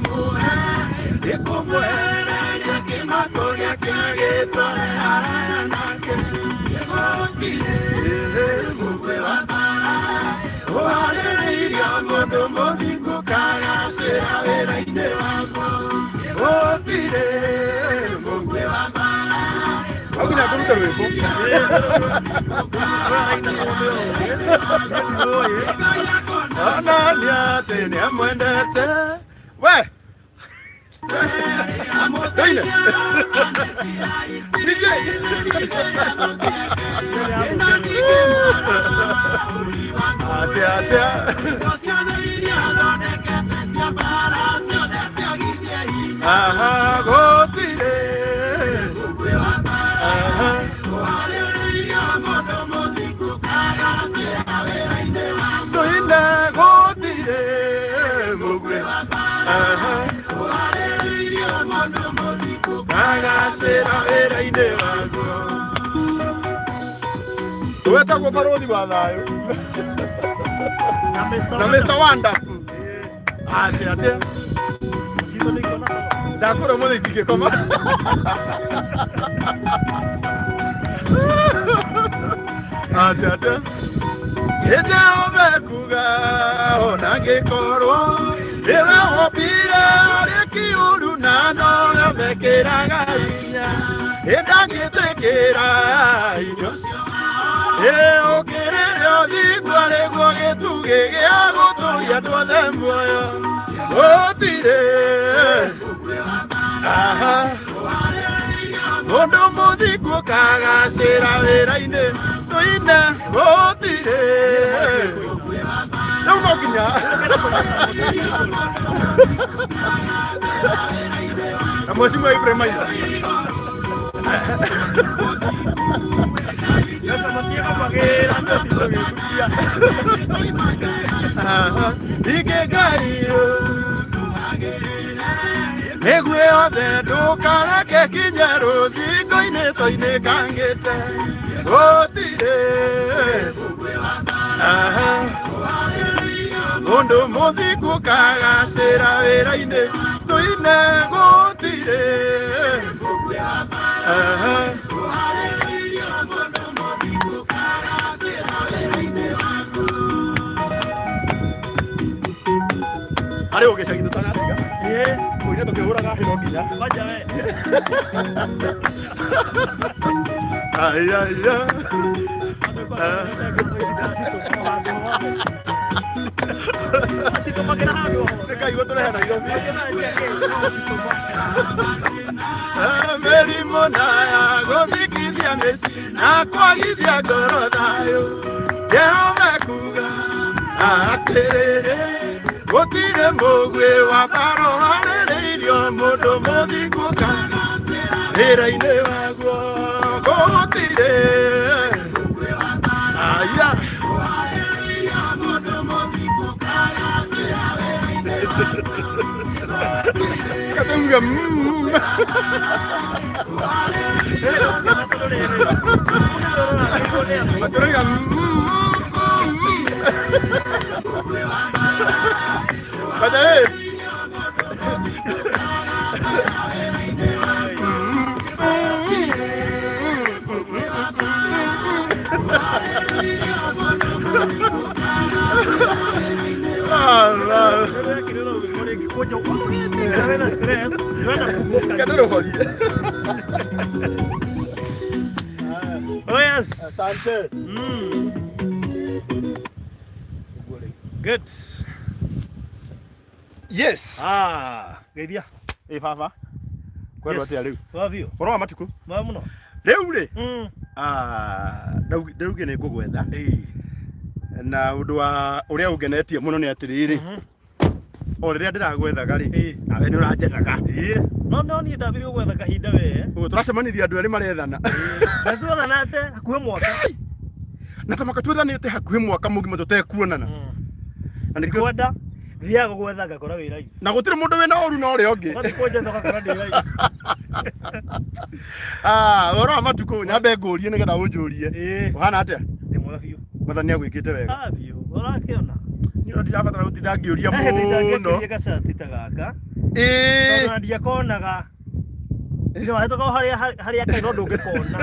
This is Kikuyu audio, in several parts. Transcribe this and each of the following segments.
Nĩngamũhe nĩkũmwehereria kĩmako gĩake agĩtware haraya nake. Gũtirĩ mũguĩ wa mbara ũharĩrĩirio mũndũ mũthingu kagacĩra wĩra-inĩ waguo. Gũtirĩ mũguĩ wa mbara. No nginya ngũrute rwĩmbo. Onania atĩ nĩamwendete. We! Ndoine. DJ. Atia atia. Aha, gũtirĩ. Aha. Tũine gũtirĩ mũguĩ. Aha. Agacĩra wĩra-inĩ waguo. Wetagwo barũthi wa thayũ Na Mr. na Mr. Wonderful. Atia atia. Cito nĩ ikuona toro. Ndakũra ũmũthĩ itingĩkoma. Atia atia. Nĩ Jehova ekuga ona ngĩkorwo nĩwe wombire arĩ kĩũru na nowe mekĩraga hinya ĩndangĩtĩkĩra irio ĩ ũkĩrĩre ũthingu arĩguo gĩtugĩ gĩa gũtũria andũ othe muoyo gũtirĩ aha mũndũ mũthingu ũkagacĩra wĩra-inĩ tũine gũtirĩ rĩu no nginya na mheshimiwa Ibrahim Maina Ningĩ Ngai mĩguĩ yothe ndũkareke kinye rũthingo-inĩ toinĩkangĩte gũtirĩ Aha. mũndũ mũthingu kagacĩra wĩra-inĩ tũine gũtirĩ Aha. Harĩ o gĩcagi tũtagatiga kũina tũkĩhũraga hĩ no nginya Waja we. Ai, ai, ai. Andũ kwa ngoro ici ndacitũma handũ hothe. Acitũmagĩra handũ hothe. Nĩkaigua tũrehe Nairobi. Angĩ nawe ciake no acitũma. Mĩrimũ na ya gũthikithia mĩciĩ na kwagithia ngoro thayũ Jehova ekuga atĩrĩrĩ gũtirĩ mũguĩ wa mbara ũharĩrĩirio mũndũ mũthingu kana wĩra-inĩ waguo gũtirĩ aya Katauga mm. Matũrauga mm. Bata ĩ. Allah. Katũrũhorie. Oh yes. Asante. Good. Yes. Ah, geithia. Ĩ baba. Kwerwo atĩa rĩu? Wa biũ. Ũhoro wa matukũ? Mwega mũno. Rĩu rĩ, Mm. ah, ndauge nĩ ngũgwetha Ĩĩ. na ũndũ wa ũrĩa ũngenetie mũno nĩ atĩrĩrĩ o rĩrĩa ndĩragwethaga rĩ Ĩĩ. nawe nĩ ũranjethaga Ĩĩ. No no niĩ ndambire gũgwetha kahinda we. Ũguo tũracemanirie andũ erĩ marethana Na twethanate hakuhĩ mwaka. na ta mwaka twethanĩte hakuhĩ mwaka mũgima tũtekuonana na nĩkĩo Kwenda thiaga gũgwetha ngakora wĩ live. na gũtirĩ mũndũ wĩna ũru na ũrĩa ũngĩ Ũgathiĩ kũnjetha ũgakora ndĩ live. Ah, ũhoro wa matukũ nyambe ngũrie nĩgetha ũnjũrie Ĩĩ. ũhana atĩa Ndĩ mwega biũ. mwathani agwĩkĩte wega Ah biũ. Ũrakĩona. Niĩ ndirabatara gũtinda ngĩũria He hĩndĩ mũno. itangĩekĩrire gacati ta gaka. Ĩĩ. Tondũ ona ndiakonaga. Nĩ wahĩtũka o harĩa harĩa kai no ndũngĩkona.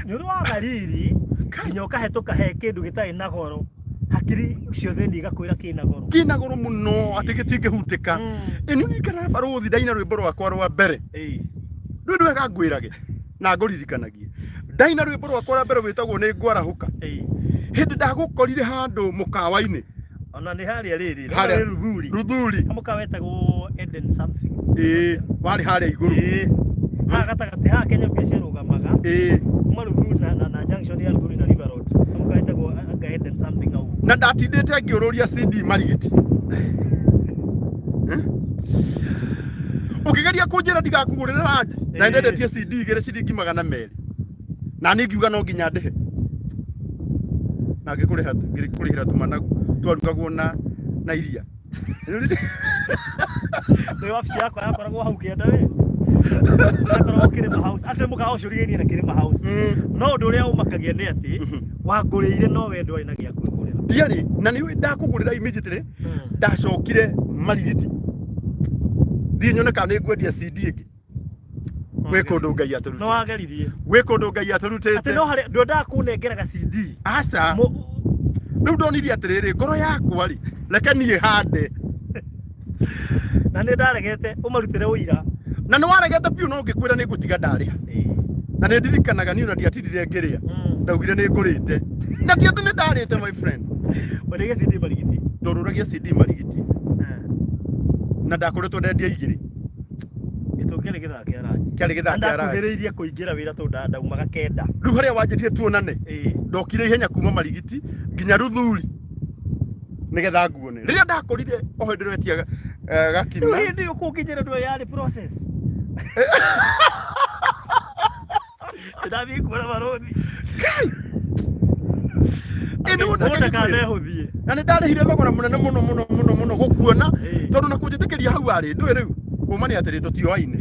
Nĩ ũrĩ waga riri nginya ũkahĩtũka he kĩndũ gĩtarĩ na goro. Hakiri ciothe nĩ igakwĩra kĩna goro. Kĩna goro mũno atĩ gĩtingĩhutĩka. Ĩ nĩ ũririkanaga barũthi ndaina rwĩmbo rwakwa rwa mbere. Ĩĩ. Rĩu nĩ wega ngwĩrage na ngũririkanagie. Ndaina rwĩmbo rwakwa rwa mbere rwĩtagwo nĩ ngwarahũka. Ĩĩ. Hĩndĩ ndagũkorire handũ mũkawa-inĩ. Ona nĩ harĩa rĩrĩ. Harĩa. Harĩa Ruthuri. Ruthuri. Kamũkawa wetagwo Eden something. Ĩĩ. Warĩ harĩa igũrũ. Ĩĩ. Haha gatagatĩ haha Kenya Beer ciarũgamaga. Ĩĩ. Kuma Ruthuri na junction ya Ruthuri na River Road. Kamũkawa wetagwo anga Eden something hau. Na ndatindĩte ngĩũrũria CD marigiti. Ũkĩgeria kũnjĩra ndigakũgũrĩre ranji na Ĩĩ. ndendetie CD igĩrĩ ciringi 200. Na niĩ ngiuga no nginya ndĩhe. Na ngĩkũrĩha ngĩkũrĩhĩra tũmanagu twarugagwo na iria. Nĩ wabici yakwa yakoragwo hau kĩanda we. Yakoragwo Kĩrĩma House. Atĩ mũkawa ũcio ũrigainie na Kĩrĩma House. No ũndũ ũrĩa ũmakagia nĩ atĩ wangũrĩire no we ndwarĩ na gĩa kwĩgũrĩra. Ndiarĩ na nĩ ndakũgũrĩra immediately ndacokire marigiti. Thiĩ nyone kana nĩ ngwendia CD ĩngĩ. Gwĩ kũndũ Ngai No atũrutĩte. wageririe. Gwĩ kũndũ Ngai atũrutĩte. Atĩ no harĩa ndwendaga kũnengera ga CD. Aca. Rĩu ndonire atĩrĩrĩ ngoro yakwa rĩ reke niĩ hande. Na nĩ ndaregete ũmarutĩre ũira. Na nĩ waregete biũ no ngĩkwĩra nĩ ngũtiga ndarĩha. Na nĩ ndirikanaga niĩ ona ndiatindire ngĩrĩa. Ndaugire nĩ ngũrĩte. Na ti atĩ nĩ ndarĩte my friend. Wendagia CD marigiti. Ndorũragia CD marigiti. Na ndakoretwo ndendia igĩrĩ. Gĩtũ kĩarĩ gĩthaa kĩa ranji. Kĩarĩ gĩthaa kĩa ranji. Ndakuhĩrĩirie kũingĩra wĩra tondũ ndaumaga 9. Rĩu harĩa wanjĩrire tuonane. Ndokire ihenya kuma marigiti nginya Ruthuri. Nĩgetha nguone. Rĩrĩa ndakorire o hĩndĩ ndĩretia gakima. Rĩu hĩndĩ ĩyo kũngĩnjĩra ndũĩ yarĩ process. Ndathiĩ kuona barũthi. Ĩ nĩ wona Mũndũ ndakanehũthie. Na nĩ ndarĩhire thogora mũnene mũno mũno mũno mũno gũkuona tondũ na kũnjĩtĩkĩria hau arĩ ndũĩ rĩu ũma nĩ atĩrĩ tũtioaine.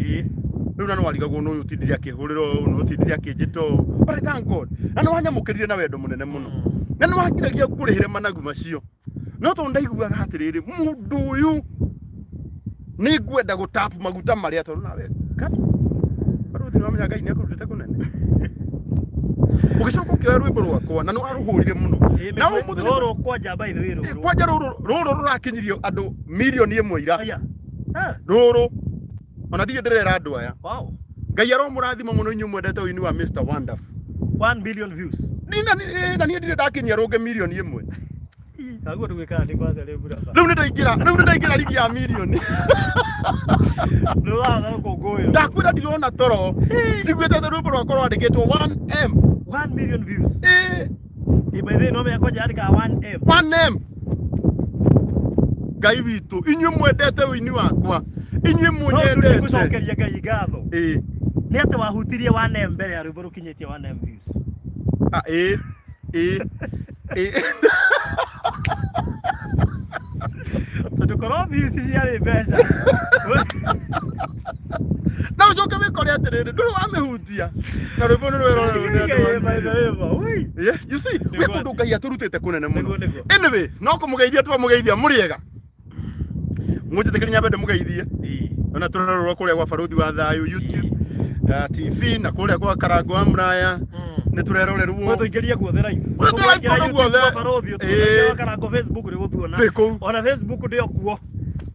Rĩu na nĩwarigagwo nũ ũyũ ũtindire akĩhũrĩra ũũ nũ ũtindire akĩnjĩta ũũ. But I thank God. Na nĩwanyamũkĩrire na wendo mũnene mũno. Na nĩwangiragia ngũrĩhĩre managu macio. No tondũ ndaiguaga atĩrĩrĩ mũndũ ũyũ nĩ ngwenda gũtap maguta marĩa tondũ nawe Ngai barũthi nĩwamenya Ngai nĩakũrutĩte kũnene. Ũgĩcoka ũkĩoya rwĩmbo rwakwa na nĩwarũhũrire mũno. Na ũmũthĩ Rũrũ kwanja by the way rũrũ. kwanja rũrũ rũrũ rũrakinyirio andũ 1 million ira. Aya. Rũrũ ona ndirĩ ndĩrera andũ aya. Wow. Ngai aromũrathima mũno inyuĩ mwendete ũini wa Mr Wonderful. 1 billion views. Nina na niĩ ndirĩ ndakinyia rũngĩ 1 million. Aguo ndugĩkaga nĩ kwanza rĩ buraba. Rĩu nĩndaingĩra rĩu nĩndaingĩra rigi ya mirioni. Nĩ waga gũkũngũĩrwo. Ndakwĩra ndirona toro. Njiguĩte atĩ rwĩmbo rwakwa rwandĩkĩtwo 1M. 1 million views. Ĩĩ. Ĩ by the way no menya kwanja yandĩkaga 1M. 1M. Ngai witũ inyuĩ mwendete ũini wakwa inyuĩ No mũnyendete. gũcokeria Ngai ngatho. Ĩĩ. Nĩ atĩ wahutirie 1M mbere ya rwĩmbo rũkinyĩtie 1M views. Ah, ĩĩ. Ĩĩ. Ĩĩ. Tondũ korwo views ciarĩ mbeca. Na ũcoke wĩkore atĩrĩrĩ ndũrĩ wamĩhutia na rwĩmbo nĩ rwerorerwo. By the way, ma, ui. Yeah, you see, gwĩ kũndũ Ngai atũrutĩte kũnene mũno. Nĩguo, nĩguo. Anyway, no kũmũgeithia twamũgeithia mũrĩ ega. Mũnjĩtĩkĩrie nyambe ndĩmũgeithie. Ona tũrarorwo kũrĩa gwa Barũthi wa Thayũ YouTube TV na kũrĩa gwa Karango wa Muraya nĩ tũrerorerwo. Tũingĩrie guothe live. Tũingĩrie live kũndũ guothe. Kwa Barũthi Ĩĩ. ũtũingĩrie Karango Facebook nĩ gũtuona. Twĩ kũu. Ona Facebook ndĩ o kuo.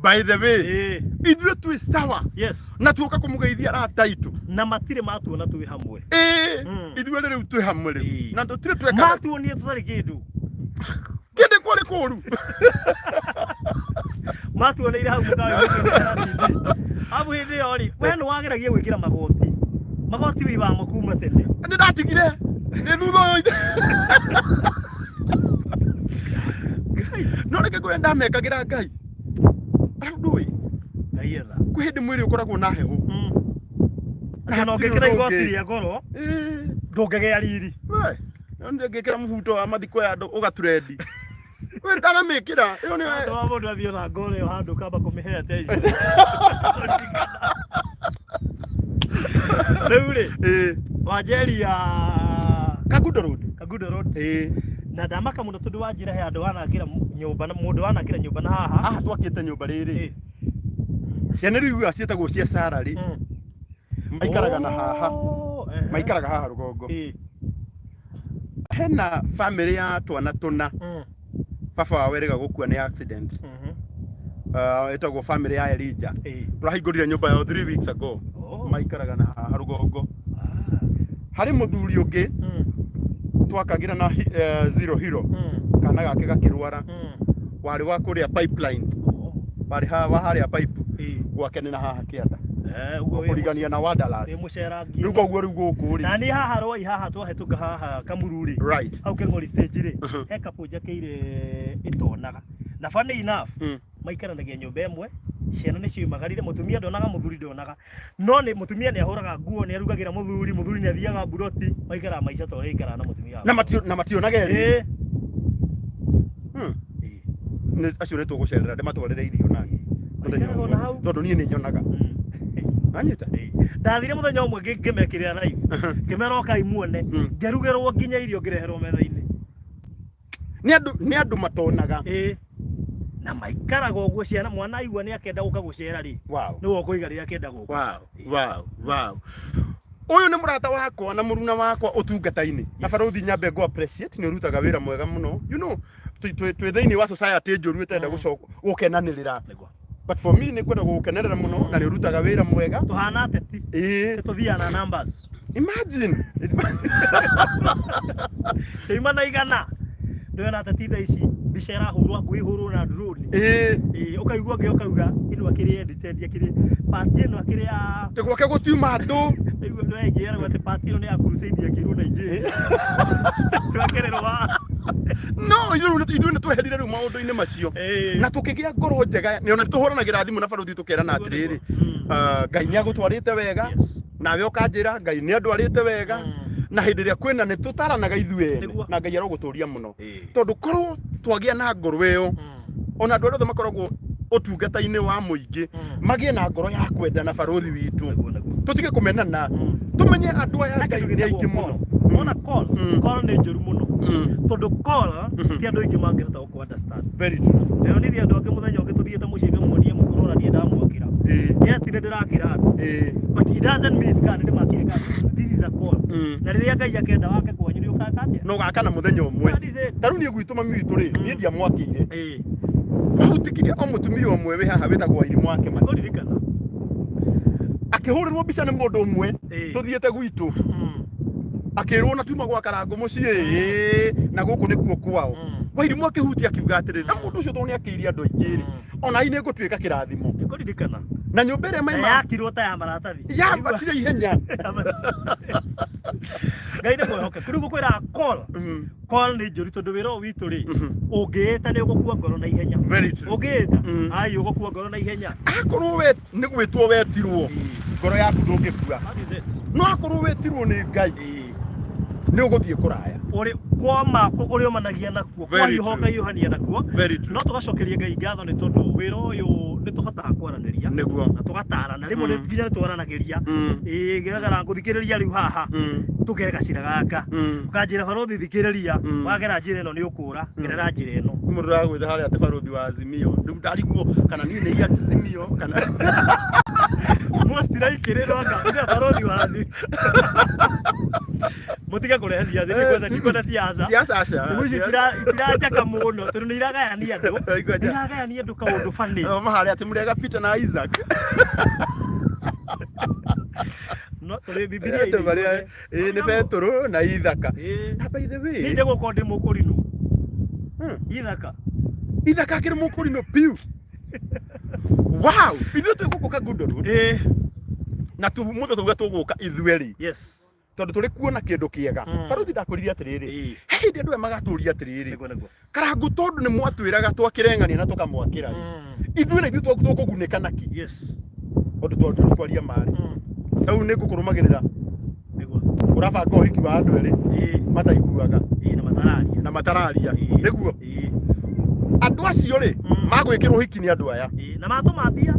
By the way, Ĩĩ. ithuĩ twĩ sawa. Yes. Na tuoka kũmũgeithia arata aitũ. Na matirĩ matuona twĩ hamwe. Ĩĩ. Ithuĩ rĩu twĩ hamwe rĩu. Na tũtirĩ tweka. Matuonire tũtarĩ kĩndũ. Kĩndĩ kwarĩ kũru. Matuoneire hau mũkawa CD. Abu hĩndĩ ĩyo rĩ, we nĩ wageragia gwĩkĩra magoti. Magoti wĩibamo kuma tene. Nĩ ndatigire. Nĩ thutha ũyũ. Ngai. No reke ngwĩre ndamekagĩra Ngai. Arabu ndũĩ. Ngai etha. Kwĩ hĩndĩ mwĩrĩ ũkoragwo na heho. Atĩ ona ũngĩkĩra igoti rĩa goro, ndũngĩgĩa riri. We, no ndĩngĩkĩra mũbuto wa mathiko ya andũ ũgaturendi. We ndanamĩkĩra. Ĩyo nĩ Andũ wa mũndũ athiĩ ona ngoro ĩyo handũ ũkamba kũmĩhe attention. Rĩu rĩ, Ĩĩ. Wanjeri ya Kangundo Road. Kangundo Road. Ĩĩ. Na ndamaka mũno tondũ wanjĩra he andũ wanakĩra nyũmba na mũndũ wanakĩra nyũmba na haha. Haha twakĩte nyũmba rĩrĩ. Ciana rĩu iguaga ciĩtagwo cia Sara rĩ. Maikaraga na haha. Oh, ehe. Maikaraga haha rũgongo. Hena family ya twana tũna. Baba wao erĩga gũkua nĩ accident. Ĩtagwo family ya Elijah. Tũrahingũrire nyũmba yao 3 weeks ago. Oh. Maikaraga na haha rũgongo. Ah. Harĩ mũthuri ũngĩ twakagĩra na Zero Hero. Kana gake gakĩrwara. Warĩ wa kũrĩa pipeline. Oh. Warĩ wa harĩa pipe. Gwake nĩ na haha kĩanda. Ũguo wĩ Kũrigania na Wanderers. wĩ mũcerangi. Rĩu koguo rĩu gũkũ rĩ. Na niĩ haha rwai haha twahĩtũka haha Kamuru rĩ. Right. Hau Keng'ori stage rĩ, he couple njakĩire ĩtonaga. Na funny enough, maikaranagia nyũmba ĩmwe, ciana nĩ cioimagarire, mũtumia ndonaga, mũthuri ndonaga. No nĩ mũtumia nĩ ahũraga nguo, nĩ arugagĩra mũthuri, mũthuri nĩ athiaga mburoti, maikaraga maica ta ũrĩa aikaraga na mũtumia wake. Na matio na mationaga erĩ. Ĩĩ. Nĩ acio nĩ tũgũcerera ndĩmatwarĩre irio nani. Mũthenya Maikaraga ona ũmwe. hau. Tondũ niĩ nĩ nyonaga. Anyita. Ndathire mũthenya ũmwe ngĩmekĩrĩra live, ngĩmera ũkai muone, ngĩrugĩrwo nginya irio ngĩreherwo metha-inĩ. Nĩ andũ matonaga. Ĩĩ. Na maikaraga ũguo ciana mwana aigua nĩ akenda gũka gũcera rĩ. Wow. Nĩwe ũkũiga rĩrĩa akenda gũka. Wow. Ũyũ nĩ mũrata wakwa na mũruna wakwa ũtungata-inĩ. Na barothi nyambe ngũ appreciate nĩ ũrutaga wĩra mwega mũno. You know, twĩ thĩinĩ wa society njũru ĩtenda gũkenanĩrĩra. Nĩguo. But for me nĩ ngwenda gũgũkenerera mũno na nĩ ũrutaga wĩra mwega. Tũhana ateti. Ĩĩ. Tũthiaga na numbers. Imagine. Tũima na igana. Ndĩrona ateti thaa ici mbica ĩrahũrwo hakuhĩ ĩhũrwo na drone. Ĩĩ. Ĩĩ, ũkaigua ũngĩ ũkauga ĩno akĩrĩ edited akĩrĩ part ĩno akĩrĩ ya Atĩ gwake gũtiuma andũ. Rĩu andũ aya aingĩ arauga atĩ part ĩno nĩ ya crusade yakĩirwo Nigeria. Twakererwo haha. No ithuĩ nĩ tweherire rĩu maũndũ-inĩ macio. Ĩĩ. Na tũkĩgĩa ngoro njega nĩ ona tũhũranagĩra thimũ na barothi tũkerana atĩrĩrĩ. Ngai nĩ agũtwarĩte wega. Yes. Nawe ũkanjĩra Ngai nĩ andwarĩte wega. Na hĩndĩ ĩrĩa kwĩna nĩ tũtaranaga ithuĩ ene. Nĩguo. Na Ngai arogũtũria mũno. Tondũ korwo twagĩa na ngoro ĩyo ona andũ arĩa othe makoragwo ũtungata-inĩ wa mũingĩ magĩe na ngoro ya kwendana barothi witũ. Nĩguo, nĩguo. Tũtige kũmenana. Tũmenye andũ aya Ngai nĩ aingĩ mũno. Ona call, call nĩ njũru mũno. Tondũ call ti andũ aingĩ mangĩhota gũkũ understand. Very true. Ndĩronire andũ angĩ mũthenya ũngĩ tũthiĩte mũciĩ ngamwonie mũkũrũ ona niĩ ndamwakĩra. Yes, nĩ ndĩrakĩra andũ. But it doesn't mean kana nĩ ndĩmakĩre kana this is a call. Na rĩrĩa Ngai akenda wake kwanyu nĩ ũkaka atĩa? No gaka na mũthenya ũmwe. That is it. Ta rĩu niĩ gwitũ mami witũ rĩ, niĩ ndiamwakĩire. Ĩĩ. Kwahutikirie o mũtumia ũmwe wĩ haha wĩtagwo Wairimũ wa Kĩmani. Ngũririkana. Akĩhũrĩrwo mbica nĩ mũndũ ũmwe tũthiĩte gwitũ. Akĩrwo na tuma gwa Karangũ mũciĩ ĩĩ, na gũkũ nĩkuo kwao. Wairimũ akĩhutia akiuga atĩrĩrĩ, na mũndũ ũcio tondũ nĩ akĩire andũ aingĩ rĩ, ona niĩ nĩngũtuĩka kĩrathimo. Nĩngũririkana. Na nyũmba ĩrĩa Na maima yakirwo ta ya maratathi. yambatire ihenya. Ngai nĩ mwĩhokeku. Rĩu ngũkwĩra call. Call nĩ njũru tondũ wĩra ũyũ witũ rĩ, ũngĩĩta nĩ ũgũkua ngoro na ihenya. Very true. Ũngĩĩta, ai ũgũkua ngoro na ihenya. Akorwo we nĩ gwĩtwo wetirwo, ngoro yaku ndũngĩkua. That is it. No akorwo wetirwo nĩ Ngai, nĩ ũgũthiĩ kũraya. Ũrĩ kwama ũrĩa ũmanagia nakuo, Very kwahiũha true. ũkahiũhania nakuo. Very true. No tũgacokeria Ngai ngatho nĩ tondũ wĩra ũyũ nĩ tũhotaga kwaranĩria Nĩguo. na tũgatarana rĩmwe nĩ nginya nĩ twaranagĩria ĩĩ ngĩgagara ngũthikĩrĩria rĩu haha tũgere gacĩra gaka ũkanjĩra barothi thikĩrĩria wagera njĩra ĩno nĩ ũkũra gerera njĩra ĩno Mũndũ ũragwĩta harĩa atĩ barothi wa Azimio. Rĩu ndarigwo kana niĩ nĩ Azimio kana mũciraikĩrĩrwo anga ira barothi wa Azimio. Mũtige kũrehe ciaca niĩ kwanza ndikwenda ciaca. Siasa aca. Thikũ ici itirajaka mũno tondũ nĩ iragayania andũ. Nĩ Iragayania andũ kaũndũ funny. Thoma harĩa atĩ mũrĩaga Peter na Isaac. No tũrĩ Bibilia Andũ marĩa ĩĩ nĩ Betũrũ na Ithaka. Na by the way, Niĩ njagũkorwo ndĩ mũkũrinũ. Ithaka. Ithaka akĩrĩ mũkũrinũ piu. Wow, ithuĩ twĩ gũkũ Kangundo Road. Ĩĩ. Na mũthĩ tauga tũgũka ithuerĩ. Yes. Tondũ tũrĩ kuona kĩndũ kĩega. Barothi ndakwĩrire atĩrĩrĩ. He hĩndĩ andũ aya magatũria atĩrĩrĩ. Nĩguo nĩguo. Karangũ tondũ nĩ mwatwĩraga twakĩreng'ania na tũkamwakĩra rĩ. Ithuĩ na ithuĩ tũkũgunĩka naki. Yes. Tondũ tondũ kwaria marĩ. Rĩu nĩ ngũkũrũmagĩrĩra. Nĩguo. Ũrabanga ũhiki wa andũ erĩ. Mataiguaga. Ĩĩ na matararia. Na matararia. Ĩĩ. Nĩguo. Ĩĩ. Andũ acio rĩ, magwĩkĩrwo ũhiki nĩ andũ aya. Ĩĩ na matũma mbia.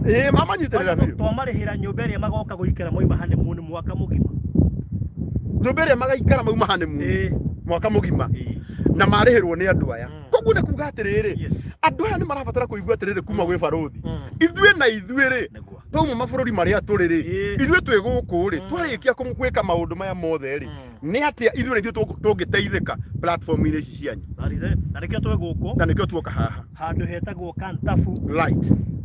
Ĩĩ mamanyitĩrĩra biũ. Twamarĩhĩra nyũmba ĩrĩa magoka gũikara moima honeymoon mwaka mũgima. Nyũmba ĩrĩa magaikara mauma honeymoon Ĩĩ. mwaka mũgima. Ĩĩ. Na marĩhĩrwo nĩ andũ aya. Koguo nĩ kuga atĩrĩrĩ, andũ aya nĩ marabatara kũigua atĩrĩrĩ kuma gwĩ barũthi, ithuĩ na ithuĩ rĩ, twauma mabũrũri marĩa tũrĩ rĩ, ithuĩ twĩ gũkũ rĩ, twarĩkia gwĩka maũndũ maya mothe rĩ, nĩ atĩa ithuĩ na ithuĩ tũngĩteithĩka platform-inĩ ici cianyu? That is it. Na nĩkĩo twĩ gũkũ. Na nĩkĩo tuoka haha. Handũ hetagwo Kantafu.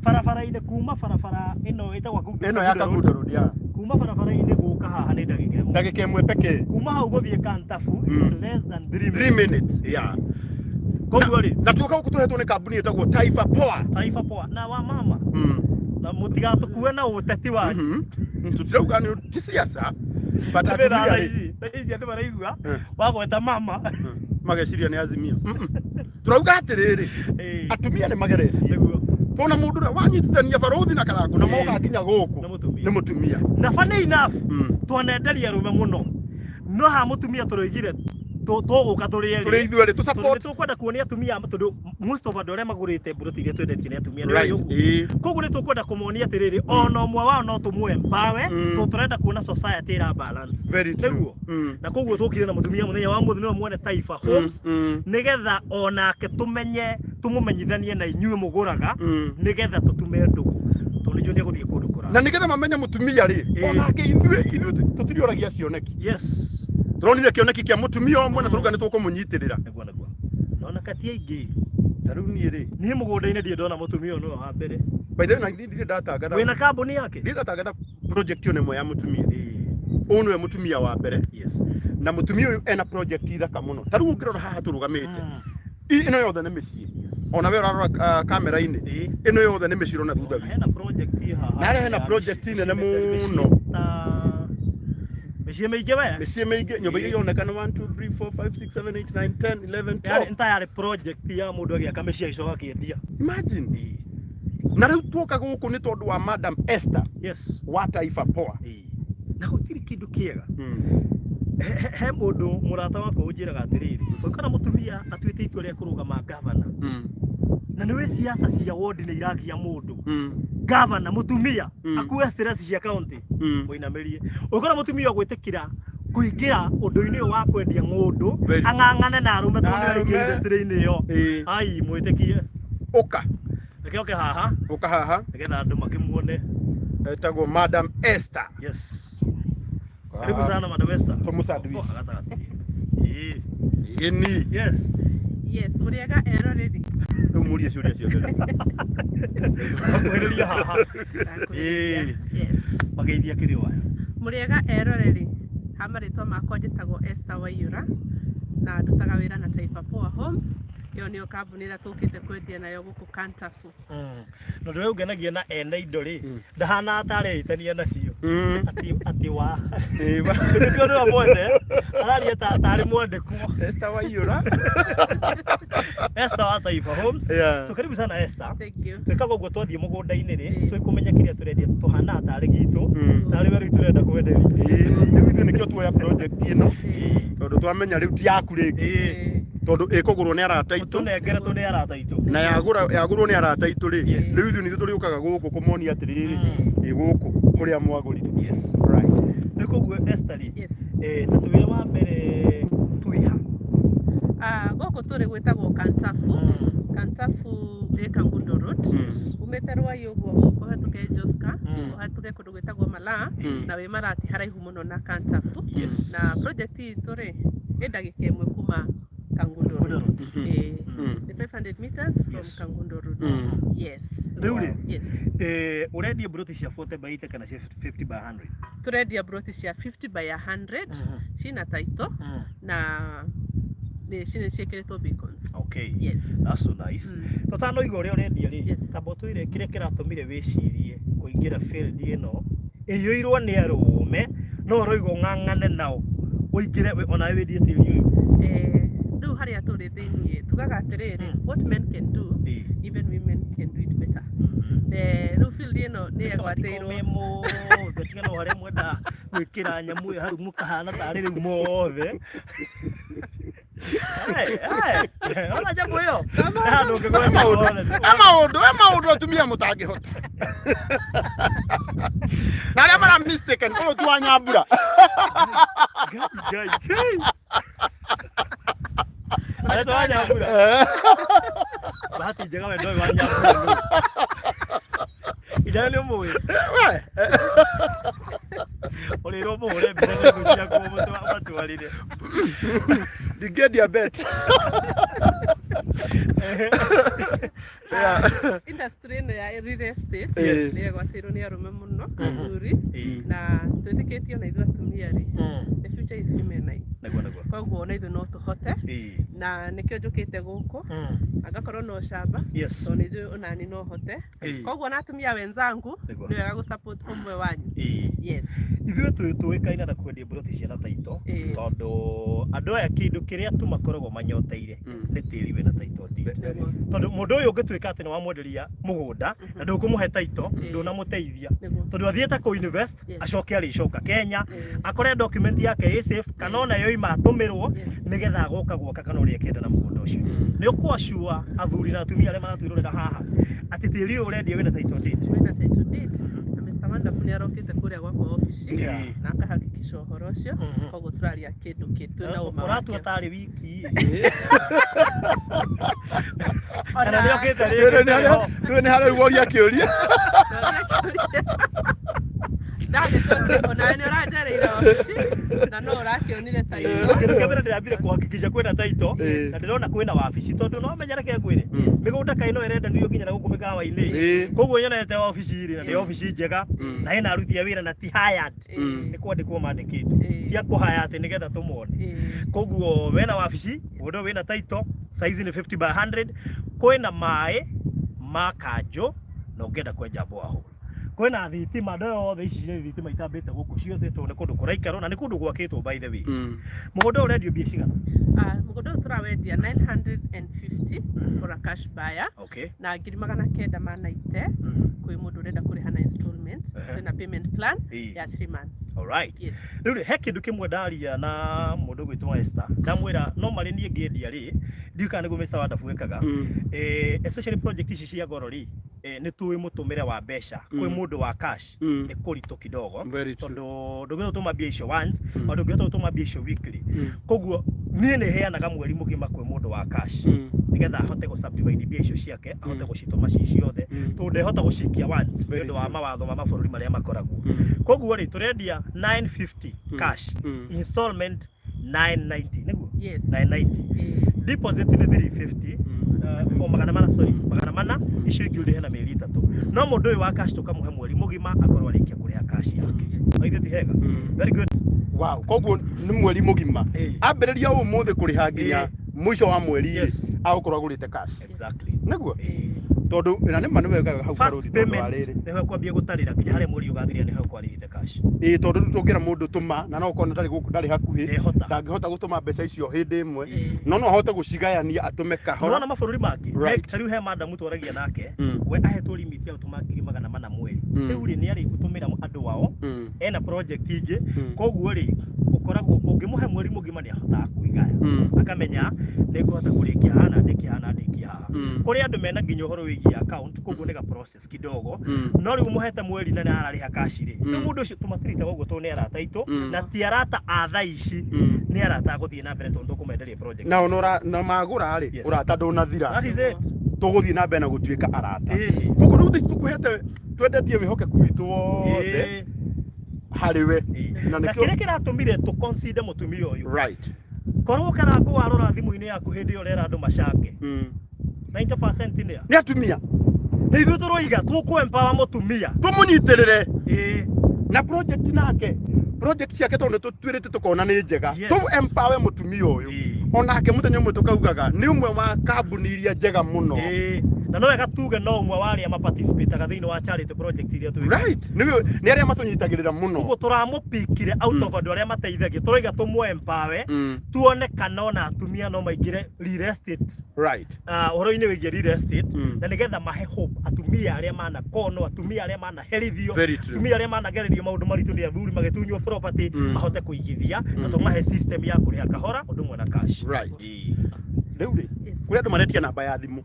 Barabara-inĩ kuma barabara ĩno ĩtagwo Ĩno ya Kangundo Kangundo Road ya Kuma barabara-inĩ gũka haha nĩ ndagĩka ĩmwe. Ndagĩka ĩmwe pekee. Kuma hau gũthiĩ Kantafu is less than 3 3 minutes. Minutes, yeah. Koguo rĩ, Na tuoka gũkũ tũrehetwo nĩ kambuni ĩtagwo Taifa Power. Taifa Power na wa mama na mũtigatũkue na ũteti wanyu. Tũtirauga nĩ ti siasa, but Nĩ atumia thaa rĩ, ici, thaa ici andũ maraigua wagweta mama. Mageciria nĩ Azimio. Tũrauga atĩrĩrĩ, atumia nĩ mageretie. Tona mũndũ ũrĩa wanyitithania barũthi na Karangũ na moka nginya gũkũ Nĩ mũtumia. Nĩ mũtumia. Na funny enough, twanenderia arũme mũno, no haha mũtumia tũroigire tũgũka tũrĩ erĩ. Tũrĩ ithuerĩ, tũ Tondũ support. nĩ tũkwenda kuonia atumia, tondũ most of andũ arĩa magũrĩte mburoti iria twendetie nĩ atumia. Nĩ ũguo? Koguo nĩ tũkwenda kũmonia atĩrĩrĩ, ona ũmwe wao no tũmũ empower, tondũ tũrenda kuona society ĩra balance. Very true. Nĩguo. Na koguo tũkire na mũtumia mũthenya wa mũthĩ, nĩwe mwene Taifa Homes, nĩgetha onake tũmenye, tũmũmenyithanie na inyuĩ mũgũraga, nĩgetha tũtume ndũgũ, tondũ nĩnjũĩ nĩegũthiĩ kũndũ kũraya. Na nĩgetha mamenye mũtumia rĩ, onake ithuĩ tũtirioragia cioneki. Tũronire kĩoneki kĩa mũtumia ũmwe na tũrauga nĩ tũkũmũnyitĩrĩra. Nĩguo. Nona kati aingĩ. Ta rĩu niĩ rĩ, Niĩ mũgũnda-inĩ ndirĩ ndona mũtumia ũyũ, nĩwe wa mbere. By the way, na ndirĩ ndatangatha. Wĩna kambuni yake? Ndirĩ ndatangatha project ĩyo nĩ ĩmwe ya mũtumia. Ũyũ nĩwe mũtumia wa mbere. Na mũtumia ũyũ ena project thaka mũno. Ta rĩu ũngĩrora haha tũrũgamĩte, ĩno yothe nĩ mĩciĩ. Ona we ũrarora kamera-inĩ, ĩno yothe nĩ mĩciĩ ũrona thutha witũ. Hena project ĩ haha. Na harĩa hena ya project mĩciĩ- nene mĩciĩ mũno. Mĩciĩ mĩingĩ we. Mĩciĩ mĩingĩ, nyũmba iria ironeka nĩ 1 2 3 4 5 6 7 8 9 10 11 12. Yarĩ ta yarĩ project ya mũndũ agĩaka mĩciĩ agĩcoka akĩendia. Imagine. Na rĩu tuoka gũkũ nĩ tondũ wa Madam Esther wa Taifa Power. Na gũtirĩ kĩndũ kĩega. He mũndũ mũrata wakwa ũnjĩraga atĩrĩrĩ, ũngĩkora mũtumia atuĩte itua rĩa kũrũgama gavana, na nĩ wĩ siasa cia ward nĩ iragia mũndũ, gavana mũtumia akue stress cia county, mũinamĩrie. Ũngĩkora mũtumia ũgwĩtĩkĩra kũingĩra ũndũ-inĩ ũyũ wa kwendia ng'ũndũ, ang'ang'ane na arũme tondũ nĩ araingĩra industry-inĩ ĩyo, ai mwĩtĩkie. Ũka. Reke oke haha. Ũka haha. Nĩgetha andũ makĩmuone. Etagwo Madam Esther. Yes. Karibu sana Madam Esther. Tũmũ sandwich. Oh, gatagatĩ. Ĩni. Yes. Yes, mũrĩega eroreri. Rĩu mũrie ciũria ciothe. Hakuhĩrĩria haha. Ndakuhĩrĩria. Yes. Mageithia kĩrĩ waya. Mũrĩega eroreri. Ha marĩtwa makwa njĩtagwo Esther Waiyũra na ndutaga wĩra na Taifa Poa Homes. Ĩyo nĩyo kambuni ĩrĩa tũkĩte kwendia nayo gũkũ Kantafu. Na ũndũ ũrĩa ũngenagia na ene indo rĩ, ndahana ta arehĩtania nacio. Atĩ wa. Nĩkĩo nĩwe mwene, araria ta tarĩ mwandĩkwo. Esther Waiyũra. Esther wa Taifa Homes. So karibu sana Esther. Thank you. Twĩkaga ũguo twathiĩ mũgũnda-inĩ rĩ, twĩkũmenya kĩrĩa tũrendia tũhanaga tarĩ gitũ, tarĩ we rĩu tũrenda kwenderia. Rĩu ithuĩ nĩkĩo tuoya project ĩno, tondũ twamenya rĩu ti yaku rĩngĩ. Tondũ ĩkũgũrwo nĩ arata aitũ. Tũnengeretwo nĩ arata aitũ. Na yagũrwo nĩ arata aitũ rĩ, rĩu ithuĩ nithuĩ tũrĩũkaga gũkũ kũmonia atĩrĩrĩ, ĩ gũkũ kũrĩa mwagũrire. Right. Rĩu koguo Esther rĩ, Yes. Ta twĩre wa mbere twĩ ha? Gũkũ tũrĩ gwĩtagwo Kantafu. Kantafu ĩ Kangundo Road. Umĩte Ruai ũguo ũhetũke Joska, ũhetũke kũndũ gwĩtagwo Malaa, na wĩ Marati haraihu mũno na Kantafu. Na project itũ rĩ, ĩ ndagĩka ĩmwe kuma Kangundo Road. Nĩ 500 meters from Kangundo Road. Yes. Rĩu rĩ, Yes. Ũrendia mburoti cia 40 by 80 kana cia 50 by 100? Tũrendia mburoti cia 50 by 100, cina title na nĩ ciĩkĩrĩtwo beacons. Okay. Yes. That's so nice. Tũtanoiga ũrĩa ũrendia rĩ, tamba ũtwĩre kĩrĩa kĩratũmire wĩcirie kũingĩra field ĩno ĩiyũirwo nĩ arũme, no ũroiga ũng'ang'ane nao ũingĩre onawe wendie tĩri ũyũ. Rĩu harĩa tũrĩ thĩiniĩ tugaga atĩrĩrĩ, what men can do, even women can do it better. Rĩu field ĩno nĩ yegwatĩirwo. Me mothe tiga no harĩa mwenda gwĩkĩra nyamũ ĩyo hau mũkahana tarĩ rĩu mothe. Ona nyamũ ĩyo. He handũ ũngĩgweta wone. He maũndũ atumia mũtangĩhota. Na arĩa mara mistaken, ũyũ ti wa Nyambura. Ngai, Ngai, Ngai. Aretwo wa Nyambura. Bahati njega we ndoĩ wa Nyambura nũ. Inya nĩ ũmũĩ. We, Ũrĩrwo mũhũre mbica nĩ thũ ciaku ũmatwarire. Ndingĩendia bet. Yeah. Industry ĩno ya real estate Yes. nĩ ĩgwatĩirwo nĩ arũme mũno, athuri, Ĩĩ. na twĩtĩkĩtie ona ithuĩ atumia rĩ, the future is feminine. Nĩguo nĩguo. Koguo ona ithuĩ no tũhote, Ĩĩ. na nĩkĩo njũkĩte gũkũ na ngakorwo na ũcamba, tondũ nĩ njũĩ onani no hote. Koguo na atumia wenzangu, Nĩguo. nĩ wega gũ support ũmwe wanyu. Ĩĩ. Yes. Ithuĩ tũĩkaine na kwendia mburoti ciĩna taito, tondũ andũ aya kĩndũ kĩrĩa tu makoragwo manyoteire nĩ tĩri wĩna title deed. Tondũ mũndũ ũyũ ũngĩtuĩka atĩ nĩ wamwenderia mũgũnda na ndũkũmũhe title, ndũnamũteithia. Tondũ athiĩte kũ invest, acoke arĩcoka Kenya, akore document yake ĩ safe, kana ona yoima atũmĩrwo, nĩgetha agoka gwaka kana ũrĩa akĩenda na mũgũnda ũcio. Nĩ ũkũacua athuri na atumia arĩa maratwĩrorera haha atĩ tĩri ũyũ ũrendia wĩna title deed. Wĩna title deed. Na Mr. Wonderful nĩ arokĩte kũrĩa gwakwa obici Yeah. na akahakikisha ũhoro ũcio, koguo tũraria kĩndũ kĩ twĩna ũma Ũratua wakĩo. tarĩ wiki Ona- kana nĩ okĩte rĩngĩ tũrĩ ho. Nĩ nĩ harĩa woria kĩũria. Ndoria kĩũria. Ndagĩcokia, onawe nĩ ũranjereire obici na no ũrakĩonire title. Kĩndũ kĩa mbere ndĩrambire kũhakikisha kwĩna title, Yes. na ndĩrona kwĩna wabici, tondũ no menya, reke ngwĩre, mĩgũnda kaĩ no ĩrendanĩrio nginya na gũkũ mĩkawa-inĩ. Koguo nyonete wabici rĩ, na nĩ wabici njega, na ĩna aruti a wĩra na ti hired, nĩ kwandĩkwo mandĩkĩtwo, ti a kũhaya atĩ nĩgetha tũmone. Koguo wena wabici, mũgũnda ũyũ wĩna title, size nĩ 50 by 100, kwĩna maĩ ma kanjũ, na ũngĩenda kwenja borehole kwĩna thitima. Andũ aya othe, ici nĩ thitima itambĩte gũkũ ciothe, tondũ nĩ kũndũ kũraikarwo na nĩ kũndũ gwakĩtwo. By the way, mũgũnda ũyũ ũrendio mbia cigana? Ah, mũgũnda ũyũ tũrawendia 950 for a cash buyer, na 990 kwĩ mũndũ ũrenda kũrĩha na installment. Twĩna payment plan ya 3 months. Alright. Yes. Rĩu rĩ, he kĩndũ kĩmwe ndaria na mũndũ gwĩtwo Esther, ndamwĩra no marĩ niĩ ngĩendia rĩ, ndiũĩ kana nĩguo Mr. Wonderful ekaga, especially project ici cia goro rĩ, nĩ tũĩ mũtũmĩre wa mbeca kwĩ mũndũ wa cash nĩ kũritũ kidogo. Very true. Tondũ ndũngĩhota gũtũma mbia icio once, o ndũngĩhota gũtũma mbia icio weekly. Koguo niĩ nĩ heanaga mweri mũgima kwĩ mũndũ wa cash, nĩgetha ahote gũ subdivide mbia icio ciake, ahote gũcitũma ci ciothe, tondũ ndehota gũcikia once nĩ ũndũ wa mawatho ma mabũrũri marĩa makoragwo. Koguo rĩ, tũrendia 950 cash, installment 990, nĩguo? Yes. 990. Deposit nĩ 350, o 400, sorry, 400. Icio ingĩ ũrĩhe na mĩeri 3. No mũndũ ũyũ wa cash tũkamũhe mweri mũgima akorwo arĩkia kũrĩha cash yake. No ithuĩ ti hega? Very good. Wow, koguo nĩ mweri mũgima. Ambĩrĩria ũmũthĩ kũrĩha nginya mũico wa mweri rĩ, agũkorwo agũrĩte cash. Exactly. Nĩguo? Tondũ na nĩ ma nĩ wega hau First barũthi, tondũ wa payment rĩrĩ. nĩho kwambia gũtarĩra nginya harĩa mweri ũgathirĩra, nĩho kwarĩhĩte cash. Ĩĩ, tondũ rĩu tũngĩra mũndũ tũma, na no ũkorwo ndarĩ gũkũ, ndarĩ hakuhĩ, Ndehota. ndangĩhota gũtũma mbeca icio hĩndĩ ĩmwe, no ahote gũcigayania atũme kahora. Nĩwona mabũrũri mangĩ? Right. Ta rĩu he madam twaragia nake, we ahetwo limit ya gũtũma 400,000 mweri. Rĩu rĩ, nĩ arĩ gũtũmĩra andũ ao, ena project ingĩ. Koguo rĩ, ũkoragwo ũngĩmũhe mweri mũgima nĩ ahotaga kwĩgaya, akamenya nĩ ngũhota kũrĩkia haha na ndĩkie haha na ndĩkie haha. Kũrĩ andũ mena nginya ũhoro wĩgiĩ account, koguo nĩ ga process kidogo. No rĩu mũhete mweri na nĩ ararĩha cash rĩ, rĩu mũndũ ũcio tũmatiritaga ũguo tondũ nĩ arata aitũ, na ti arata a thaa ici, nĩ arata a gũthiĩ na mbere, tondũ tũkũmenderia project. Na ona na magũra rĩ, ũrata ndũnathira. That is it. Tũgũthiĩ na mbere na gũtuĩka arata. Ĩni. Koguo rĩu thaici tũkũhete, twendetie wĩhokeku witũ wothe harĩ we. Na Na nĩkĩo kĩrĩa kĩratũmire tũ consider mũtumia ũyũ, right korwo karangũ warora thimũ-inĩ yaku hĩndĩ ĩyo ũrera andũ macange, 90% nĩ a? Nĩ atumia. Nĩ ithuĩ tũroiga tũkũ empower mũtumia. Tũmũnyitĩrĩre Ĩĩ. Na project nake, project ciake, tondũ nĩ tũtuĩrĩte tũkona nĩ njega, tũ empower mũtumia ũyũ. Onake mũthenya ũmwe tũkaugaga nĩ ũmwe wa kambuni iria njega mũno. Ĩĩ. Na no wega tuge no ũmwe wa arĩa maparticipataga thĩinĩ wa charity projects iria twĩkaga. Right, nĩ arĩa matũnyitagĩrĩra mũno. Koguo tũramũpikire out of andũ arĩa mateithagia, tũroiga tũmũ empower, tuone kana ona atumia no maingĩre real estate, ũhoro-inĩ wĩgiĩ real estate, na nĩgetha mahe hope atumia arĩa manakonwo, atumia arĩa manaherithio, Very true. atumia arĩa managererio maũndũ maritũ nĩ athuri magĩtunywo property, mahote kũigithia na tũmahe system ya kũrĩha kahora ũndũ ũmwe na cash. Right. Rĩu rĩ, kũrĩ andũ maretia namba ya thimũ,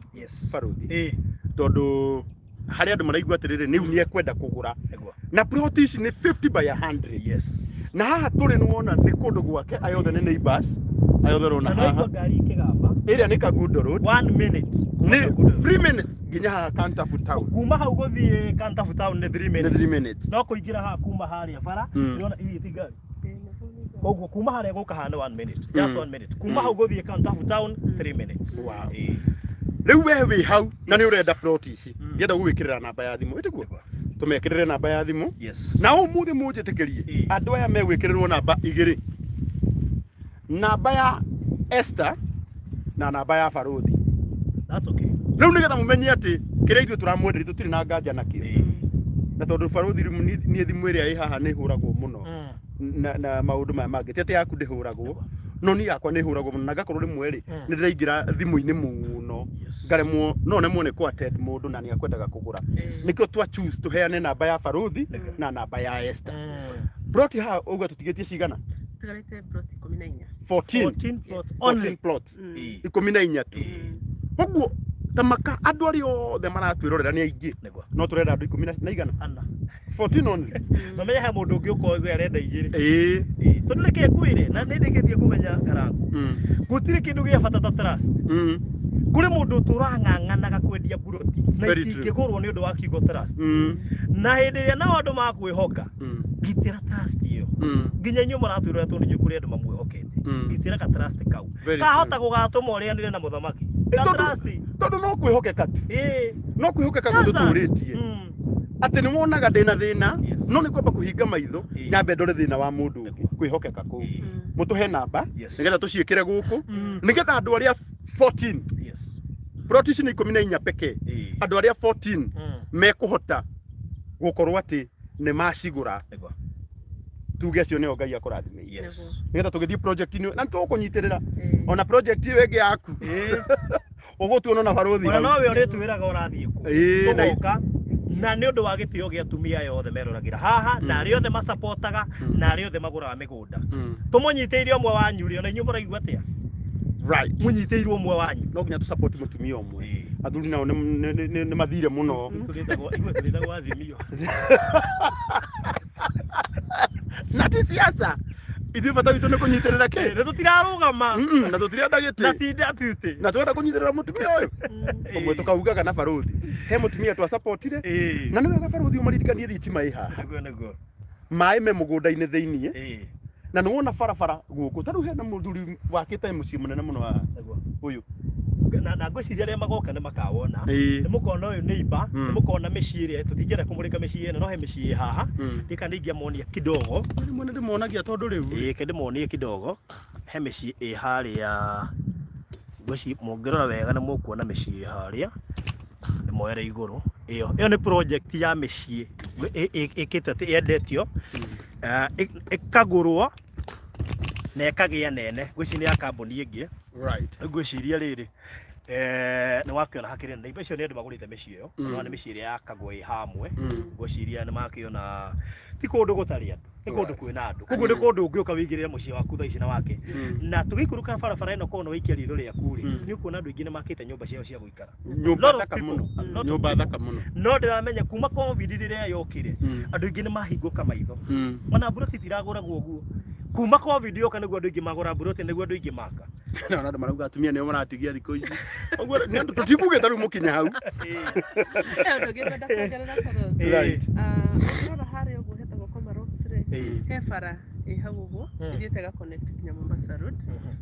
barũthi, tondũ harĩ andũ maraigua atĩrĩrĩ, rĩu nĩ ekwenda kũgũra, na plot ici nĩ 50 by 100, na haha tũrĩ nĩ wona nĩ kũndũ gwake, aya othe nĩ neighbors, aya othe ũrona Na haha. no ngari ikĩgamba. Ĩrĩa nĩ Kangundo Road. 1 minute. Kuma Nĩ Kangundo Road. 3 minutes nginya haha Kantafu town. Kuma hau gũthiĩ Kantafu town nĩ 3 Nĩ minutes. 3 minutes. No kũingĩra haha kuma harĩa bara, ndĩrona ithiĩ ti ngari. Koguo kuma harĩa gũka haha nĩ 1 minute. Just 1 minute. Kuma hau gũthiĩ Kantafu town 3 minutes. Wow. Ĩĩ. Rĩu we wĩ hau na nĩ ũrenda plot ici, ngĩenda gũgwĩkĩrĩra namba ya thimũ, ĩtiguo? Tũmekĩrĩre namba ya thimũ. Na ũmũthĩ mũnjĩtĩkĩrie, andũ aya megwĩkĩrĩrwo namba igĩrĩ, namba ya Esther na namba ya Barũthi. That's okay. Rĩu nĩgetha mũmenye atĩ kĩrĩa ithuĩ tũramwenderia tũtirĩ na nganja nakĩo, na tondũ Barũthi rĩu niĩ thimũ ĩrĩa ĩ haha nĩ ĩhũragwo mũno na maũndũ maya mangĩ, ti atĩ yaku ndĩhũragwo, no niĩ yakwa nĩ ĩhũragwo mũno, na ngakorwo rĩmwe rĩ nĩ ndĩraingĩra thimũ-inĩ mũno, ngaremwo, no nemwo nĩ kũ attend mũndũ na nĩ akwendaga kũgũra. Nĩkĩo twa choose tũheane namba ya Barũthi na namba ya Esther. Plot haha ũguo tũtigĩtie cigana? Citigarĩte plot 14. 14. 14 plots Yes. only. 14 plots, Ĩĩ. 14 tu. Koguo ta maka andũ arĩa othe maratwĩrorera nĩ aingĩ, Nĩguo. no tũrenda andũ ikũmi na igana. Ana. 14 only. Mamenya he mũndũ ũngĩ ũkoigua arenda igĩrĩ. Ĩĩ. Ĩĩ. Tondũ reke ngwĩre, na nĩ ndĩkĩtie kũmenya Karangu. Gũtirĩ kĩndũ gĩa bata ta trust. Kũrĩ mũndũ ũtũraga ng'ang'anaga kwendia buroti na Very true. itingĩgũrwo nĩ ũndũ wa kiugo trust. Na hĩndĩ ĩrĩa nao andũ makwĩhoka, gitĩra trust ĩyo. Nginya inyuĩ mũratwĩrora tondũ nĩ kũrĩ andũ mamwĩhokete. Gitĩra ka trust kau. Very Kahota gũgatũma ũrĩanĩre na mũthamaki. Ka trust. Tondũ no kwĩhokeka tu. Ĩĩ. No kwĩhokeka Sasa. gũtũtũrĩtie. Atĩ nĩ wonaga ndĩna thĩna, Yes. no nĩ kwamba kũhinga maitho, nyambe ndore thĩna wa mũndũ ũngĩ, kwĩhokeka kũu. Mũtũhe namba nĩgetha tũciĩkĩre gũkũ, nĩgetha andũ arĩa 14, plot ici nĩ 14 pekee, andũ arĩa 14 mekũhota gũkorwo atĩ nĩ macigũra, Nĩguo. tuge acio nĩo Ngai akũrathimĩire, nĩgetha tũgĩthiĩ project-inĩ na nĩtũgũkũnyitĩrĩra ona project ĩyo ĩngĩ yaku ũgũtuona na barũthi Ona hau. nowe ũrĩtwĩraga ũrathiĩ kũ. Ĩĩ, na- Tũgoka na nĩ ũndũ wa gĩtĩo gĩa atumia aya othe meroragĩra haha, na arĩa othe macapotaga, na arĩa othe magũraga mĩgũnda. Tũmũnyitĩire ũmwe wanyu rĩ, ona inyuĩ mũraigua atĩa? Right. Mũnyitĩirwo ũmwe wanyu. No nginya tũ support mũtumia ũmwe. Athuri nao nĩ mathire mũno. Tũrĩtagwo ithuĩ tũrĩtagwo Azimio. Na ti siasa, ithuĩ bata witũ nĩ kũnyitĩrĩra kĩ? Nĩ tũtirarũgama. Na tũtirenda Na gĩtĩ, ti deputy. na twenda kũnyitĩrĩra mũtumia ũyũ ũmwe, tũkaugaga na barũthi he mũtumia twasapotire. Na nĩ wega barũthi ũmaririkanie thitima ĩ haha, Nĩguo nĩguo. maĩ me mũgũnda-inĩ thĩiniĩ, na nĩ wona barabara gũkũ, ta rĩu hena mũthuri wakĩte mũciĩ mũnene mũno haha. Nĩguo. Ũyũ. Na ngwĩciria arĩa magoka nĩ makawona. Ĩĩ. Nĩ mũkona ũyũ neighbor, nĩ mũkona mĩciĩ ĩrĩa tũtingĩenda kũmũrĩka mĩciĩ ĩno, no he mĩciĩ ĩ haha. Ndika nĩ ingĩamonia kidogo. Rĩmwe nĩ ndĩmonagia tondũ rĩu Ĩĩ, ke ndĩmonie kidogo. He mĩciĩ ĩ harĩa, ngwĩciria mũngĩrora wega nĩ mũkuona mĩciĩ ĩ harĩa, ndĩmoere igũrũ. Ĩyo nĩ project ya mĩciĩ ĩkĩte atĩ yendetio, ĩkagũrwo na ĩkagĩa nene. Ngwĩciria nĩ ya kambuni ĩngĩ. Ngwĩciria rĩrĩ, nĩ wakĩona hakĩrĩ na icio nĩ andũ magũrĩte mĩciĩ ĩyo, mm. Nĩ mĩciĩ ĩrĩa yakagwo ĩ hamwe. Ngwĩciria nĩ makĩona ti kũndũ gũtarĩ andũ, nĩ kũndũ kwĩna andũ, koguo nĩ kũndũ ũngĩũka wĩigĩrĩre mũciĩ waku thaa ici na wake. Na tũgĩikũrũka barabara ĩno kona waikia ritho rĩaku rĩ, nĩ ũkuona andũ aingĩ nĩ makĩte nyũmba ciao cia gũikara. Nyũmba Lot of thaka people, mũno. a lot of Nyũmba people. thaka mũno. No ndĩramenya kuma COVID rĩrĩa yokire, andũ aingĩ nĩ mahingũka maitho. Ona mburoti itiragũragwo ũguo kuma COVID yoka, nĩguo andũ aingĩ magũra mburoti, nĩguo andũ aingĩ maka. Na andũ marauga atumia nĩo maratigia thikũ ici. Ũguo nĩ andũ tũtikugĩte rĩu mũkinye hau. He ũndũ ũngĩ ngwenda kuongerera, Barũthi. Ũngĩrora harĩa ũguo hetagwo Komarock rĩ, he bara ĩ hau ũguo ĩthiĩte ĩga connect nginya Mombasa Road.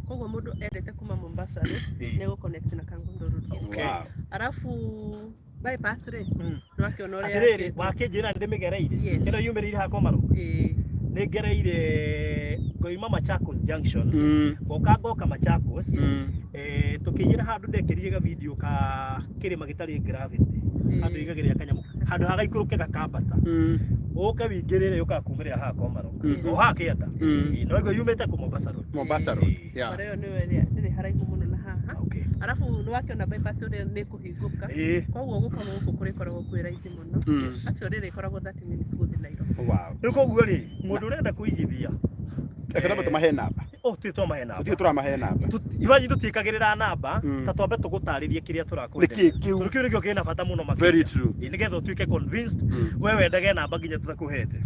Koguo mũndũ endete kuma Mombasa Road nĩ egũ connect na Kangundo Road. Wow. Arabu bypass rĩ, nĩwakĩona ũrĩa Atĩrĩrĩ, yakĩtwo. wakĩnjĩra ndĩmĩgereire. Yes. Ĩno yumĩrĩire haha Komarock? Ĩĩ. Nĩ ngereire ngoima Machakos Junction, ngoka ngoka Machakos, tũkĩingĩra handũ ndekĩrire ga video ka kĩrĩma gĩtarĩ gravity, handũ igagĩrĩra kanyamũ handũ hagaikũrũke gakambata, ũke wĩingĩrĩre yũkaga kumĩrĩra haha Komarock, o haha kĩanda. Ĩĩ, no ĩguo yumĩte kũ Mombasa Road. Mombasa Road. Bara ĩyo nĩyo ĩrĩa ĩrĩ haraihu mũno na haha. Arabu nĩwakĩona bypass ũrĩa nĩ kũhingũka. Koguo gũka gũkũ kũrĩkoragwo kwĩ raithi mũno. Actually rĩkoragwo 30 minutes gũthiĩ Nairobi. Wow. Rĩu koguo rĩ, mũndũ ũrenda kũigithia, Reke twambe tũmahe namba. Oh, tũtirĩ twamahe namba. Tũtirĩ tũramahe namba. Imagine tũtiĩkagĩrĩra namba, ta twambe tũgũtarĩrie kĩrĩa tũrakwenderia. Nĩkĩ kĩu? Tondũ kĩu nĩkĩo kĩna bata mũno makĩria. Very true. Ĩĩ, nĩgetha ũtuĩke convinced, we wendage namba nginya tũtakũhete.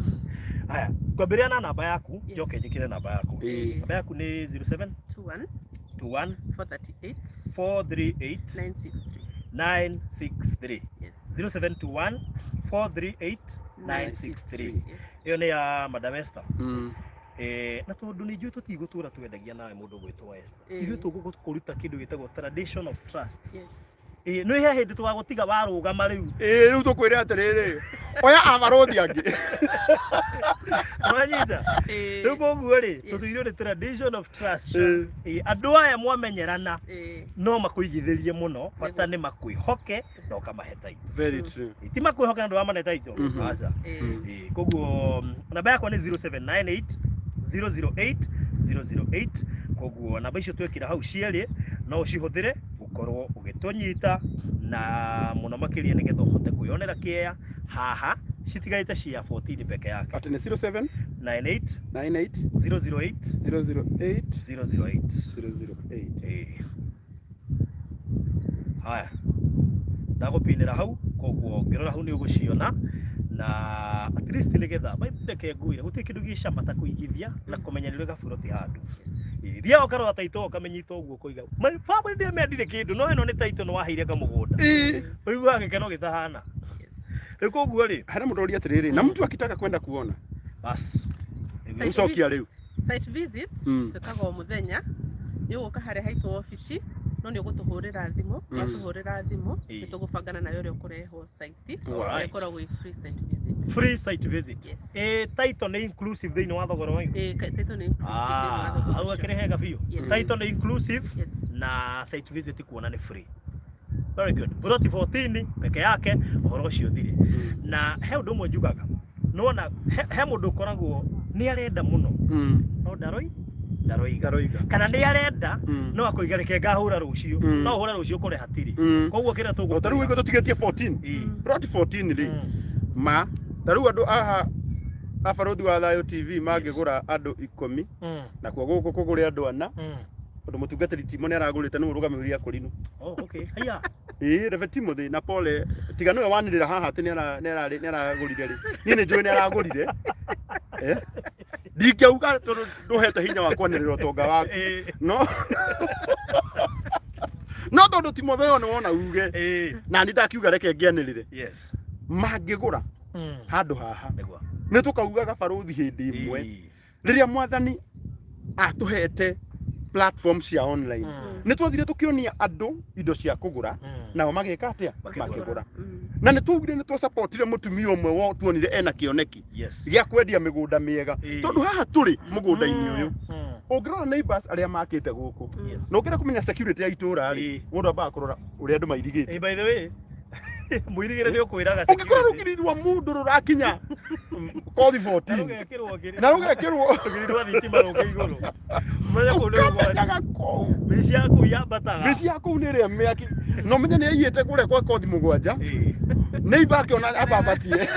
Haya, ngwambĩrĩria na namba yaku, njoke njĩkĩre namba yaku. Namba yaku nĩ 07 21. 21 438 438 963. 963. Yes. 0721 438 963. Yes. Ĩyo nĩ ya Madam Esther. Mm. Na tondũ nĩ njũĩ tũtigũtũra twendagia nawe mũndũ gwĩtwo Esther, Ĩĩ. ithuĩ tũgũkũruta kĩndũ gĩtagwo tradition of trust. Yes. Ĩĩ, nĩ he hĩndĩ tũgagũtiga warũgama rĩu. Ĩĩ, rĩu tũkwĩre atĩrĩrĩ, oya abarũthi angĩ. Wanyita? Ĩĩ. Rĩu koguo rĩ, Yes. tũtũirwo nĩ tradition of trust. Ĩĩ. Ĩĩ, andũ aya mwamenyerana Ĩĩ. no makũigithĩrie mũno, bata nĩ makwĩhoke na ũkamahe title. Very true. Ti makwĩhoke na ndũramane title. Aca. Ĩĩ. Ĩĩ, koguo namba yakwa nĩ 0798 008 008. Koguo namba icio twekĩra hau cierĩ no ũcihũthĩre gũkorwo ũgĩtũnyita na mũno makĩria nĩgetha ũhote kwĩyonera kĩea haha citigarĩte cia 14 peke yake. Atĩ nĩ 07 98 98 008 008 008. 008. Ĩĩ. Haya, ndagũpinĩra hau, koguo ngĩrora hau nĩ ũgũciona na at least nĩgetha reke ngwĩre gũtirĩ kĩndũ gĩ cama ta kũigithia na kũmenya nĩ ũrĩ gaburoti handũ. Yes. Ĩĩ, thiaga ũkarora taito ũkamenyita ũguo ũkoiga "My family ndĩamendire kĩndũ no ĩno nĩ taito nĩ waheire kamũgũnda." Ĩĩ. Ũiguaga gĩkeno gĩtahana. Yes. Rĩu koguo rĩ, Hena mũndũ ũria atĩrĩrĩ, na mtu akitaka kwenda kuona bas. Site ũcokia rĩu. Site visits twĩkaga o mũthenya. Nĩ ũgũka harĩa haitũ obici, no nĩ ũgũtũhũrĩra thimũ. Watũhũrĩra thimũ, Ĩĩ. nĩ tũgũbangana nawe ũrĩa ũkũrehwo site. Alright. Na ĩkoragwo ĩ free site visit. Free site visit. Yes. Ĩĩ, title nĩ inclusive thĩinĩ wa thogora ũyũ. Ĩĩ, title nĩ inclusive thĩinĩ wa Ah, thogora hau ũcio. akĩrĩ hega biũ. Yes. Title nĩ inclusive Yes. na site visit kuona nĩ free. Very good. Buroti 14 peke yake ũhoro ũcio ũthire. Na he ũndũ ũmwe njugaga. Nĩwona he mũndũ ũkoragwo nĩ arenda mũno no ndaroiga. Ndaroiga. Kana nĩ arenda no akoiga reke ngahũra rũciũ. No ũhũre rũciũ kũrĩ hatirĩ. Koguo kĩrĩa O ta rĩu tũgũkwĩra. wĩko tũtigĩtie 14. Ĩĩ. Plot 14 rĩ, ma ta rĩu andũ aha a Barũthi wa Thayũ TV mangĩgũra andũ 10 nakuo gũkũ kũgũre andũ 4, tondũ mũtungatĩri Timo nĩ aragũrĩte nĩwe ũrũgamĩrĩri akũrinũ. Oh, okay. Haya. Ĩĩ, Rev Timothy na pole tiga nĩwe wanĩrĩra haha atĩ nĩ aragũrire rĩ, niĩ nĩ njũĩ nĩ aragũrire. Eh? Ndingĩauga tondũ ndũhete hinya wa kwanĩrĩra ũtonga waku. Ĩĩ. No no tondũ Timotheo nĩ wona uge Ĩĩ. na nĩ ndakiuga reke ngĩanĩrĩre, Yes. mangĩgũra handũ haha Nĩguo. nĩ tũkaugaga barũthi hĩndĩ ĩmwe Ĩĩ. rĩrĩa mwathani atũhete platform cia online, nĩ twathire tũkĩonia andũ indo cia kũgũra, nao magĩka atĩa? Makĩgũra. Makĩgũra. Na nĩ twaugire nĩ twasupportire mũtumia ũmwe wo tuonire ena kĩoneki Yes. gĩa kwendia mĩgũnda mĩega, Ĩĩ. tondũ haha tũrĩ mũgũnda-inĩ ũyũ ũngĩrora neighbors arĩa makĩte gũkũ Yes. na ũngĩenda kũmenya security ya itũũra rĩ, Ĩĩ. mũndũ ambaga kũrora ũrĩa andũ mairigĩte. Hey, by the way, mũirigĩre nĩ ũkwĩraga. Ũngĩkora rũgiri rwa mũndũ rũrakinya kothi 14 rũgekĩrwo ngiri na rũgekĩrwo rũgiri rwa thitima rũngĩ igũrũ, ũmenye kũu nĩ ũgwati. Ũkamenyaga kũu Mĩciĩ ya kũu yambataga. Mĩciĩ ya kũu nĩ ĩrĩa mĩaki na ũmenye nĩ aiyĩte kũrĩa kwa kothi 7, Ĩĩ. neighbor akĩona ambambatie.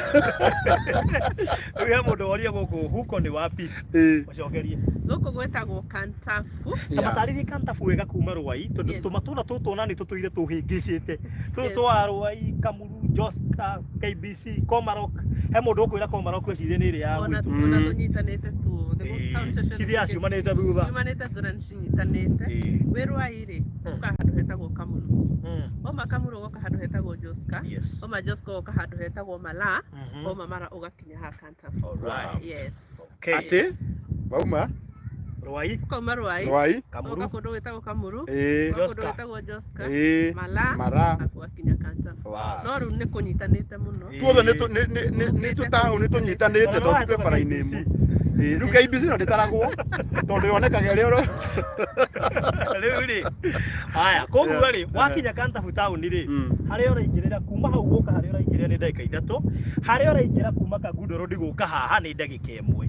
Rĩu he mũndũ woria gũkũ huko nĩ wapi? Ĩĩ. Ũcokerie. Gũkũ gwĩtagwo Kantafu. Ta matarĩrie Kantafu wega kuma Rwai, tondũ Yes. tũmatũra tũtũ ona nĩ tũtũire tũhĩngĩcĩte tũtũ Yes. twa Rwai, Kamuru, Joska, KBC, Komarok. He mũndũ ũkwĩra Komarok ecirie nĩ ĩrĩa ya Ona gwitũ. ona tũnyitanĩte tuothe. Ĩĩ. Taũni icio ciothe Cithiaga ciumanĩte thutha. Ciumanĩte thutha nĩ cinyitanĩte. Ĩĩ. Wĩ Rwai rĩ, ũka handũ hetagwo Kamuru. Wauma Kamuru ũgoka handũ hetagwo Joska. Yes. Wauma Joska ũgoka handũ hetagwo Malaa. Wauma Mara ũgakinya haha Kantafu. Alright. Yes. Okay. Atĩ wauma Rwai, Ũkauma Rwai, Rwai, ũgoka Kamuru, kũndũ gwĩtagwo Kamuru, ĩĩ, ũgoka kũndũ Joska. gwĩtagwo Joska, ĩĩ, Malaa, Mara. arabu ũgakinya Kantafu. Wow. No rĩu nĩ kũnyitanĩte mũno. Ĩĩ. Tuothe nĩ tũtaũni tũnyitanĩte tondũ twĩ bara-inĩ ĩmwe. Ĩĩ, rĩu KBC no ndĩtaragwo tondũ yonekaga ĩrĩ oro. Rĩu rĩ, haya, koguo rĩ, wakinya Kantafu taũni rĩ, harĩa ũraingĩrĩra kuma hau gũka harĩa ũraingĩrĩra nĩ ndagĩka 3, harĩa ũraingĩra kuma Kangundo Road gũka haha nĩ ndagĩka 1.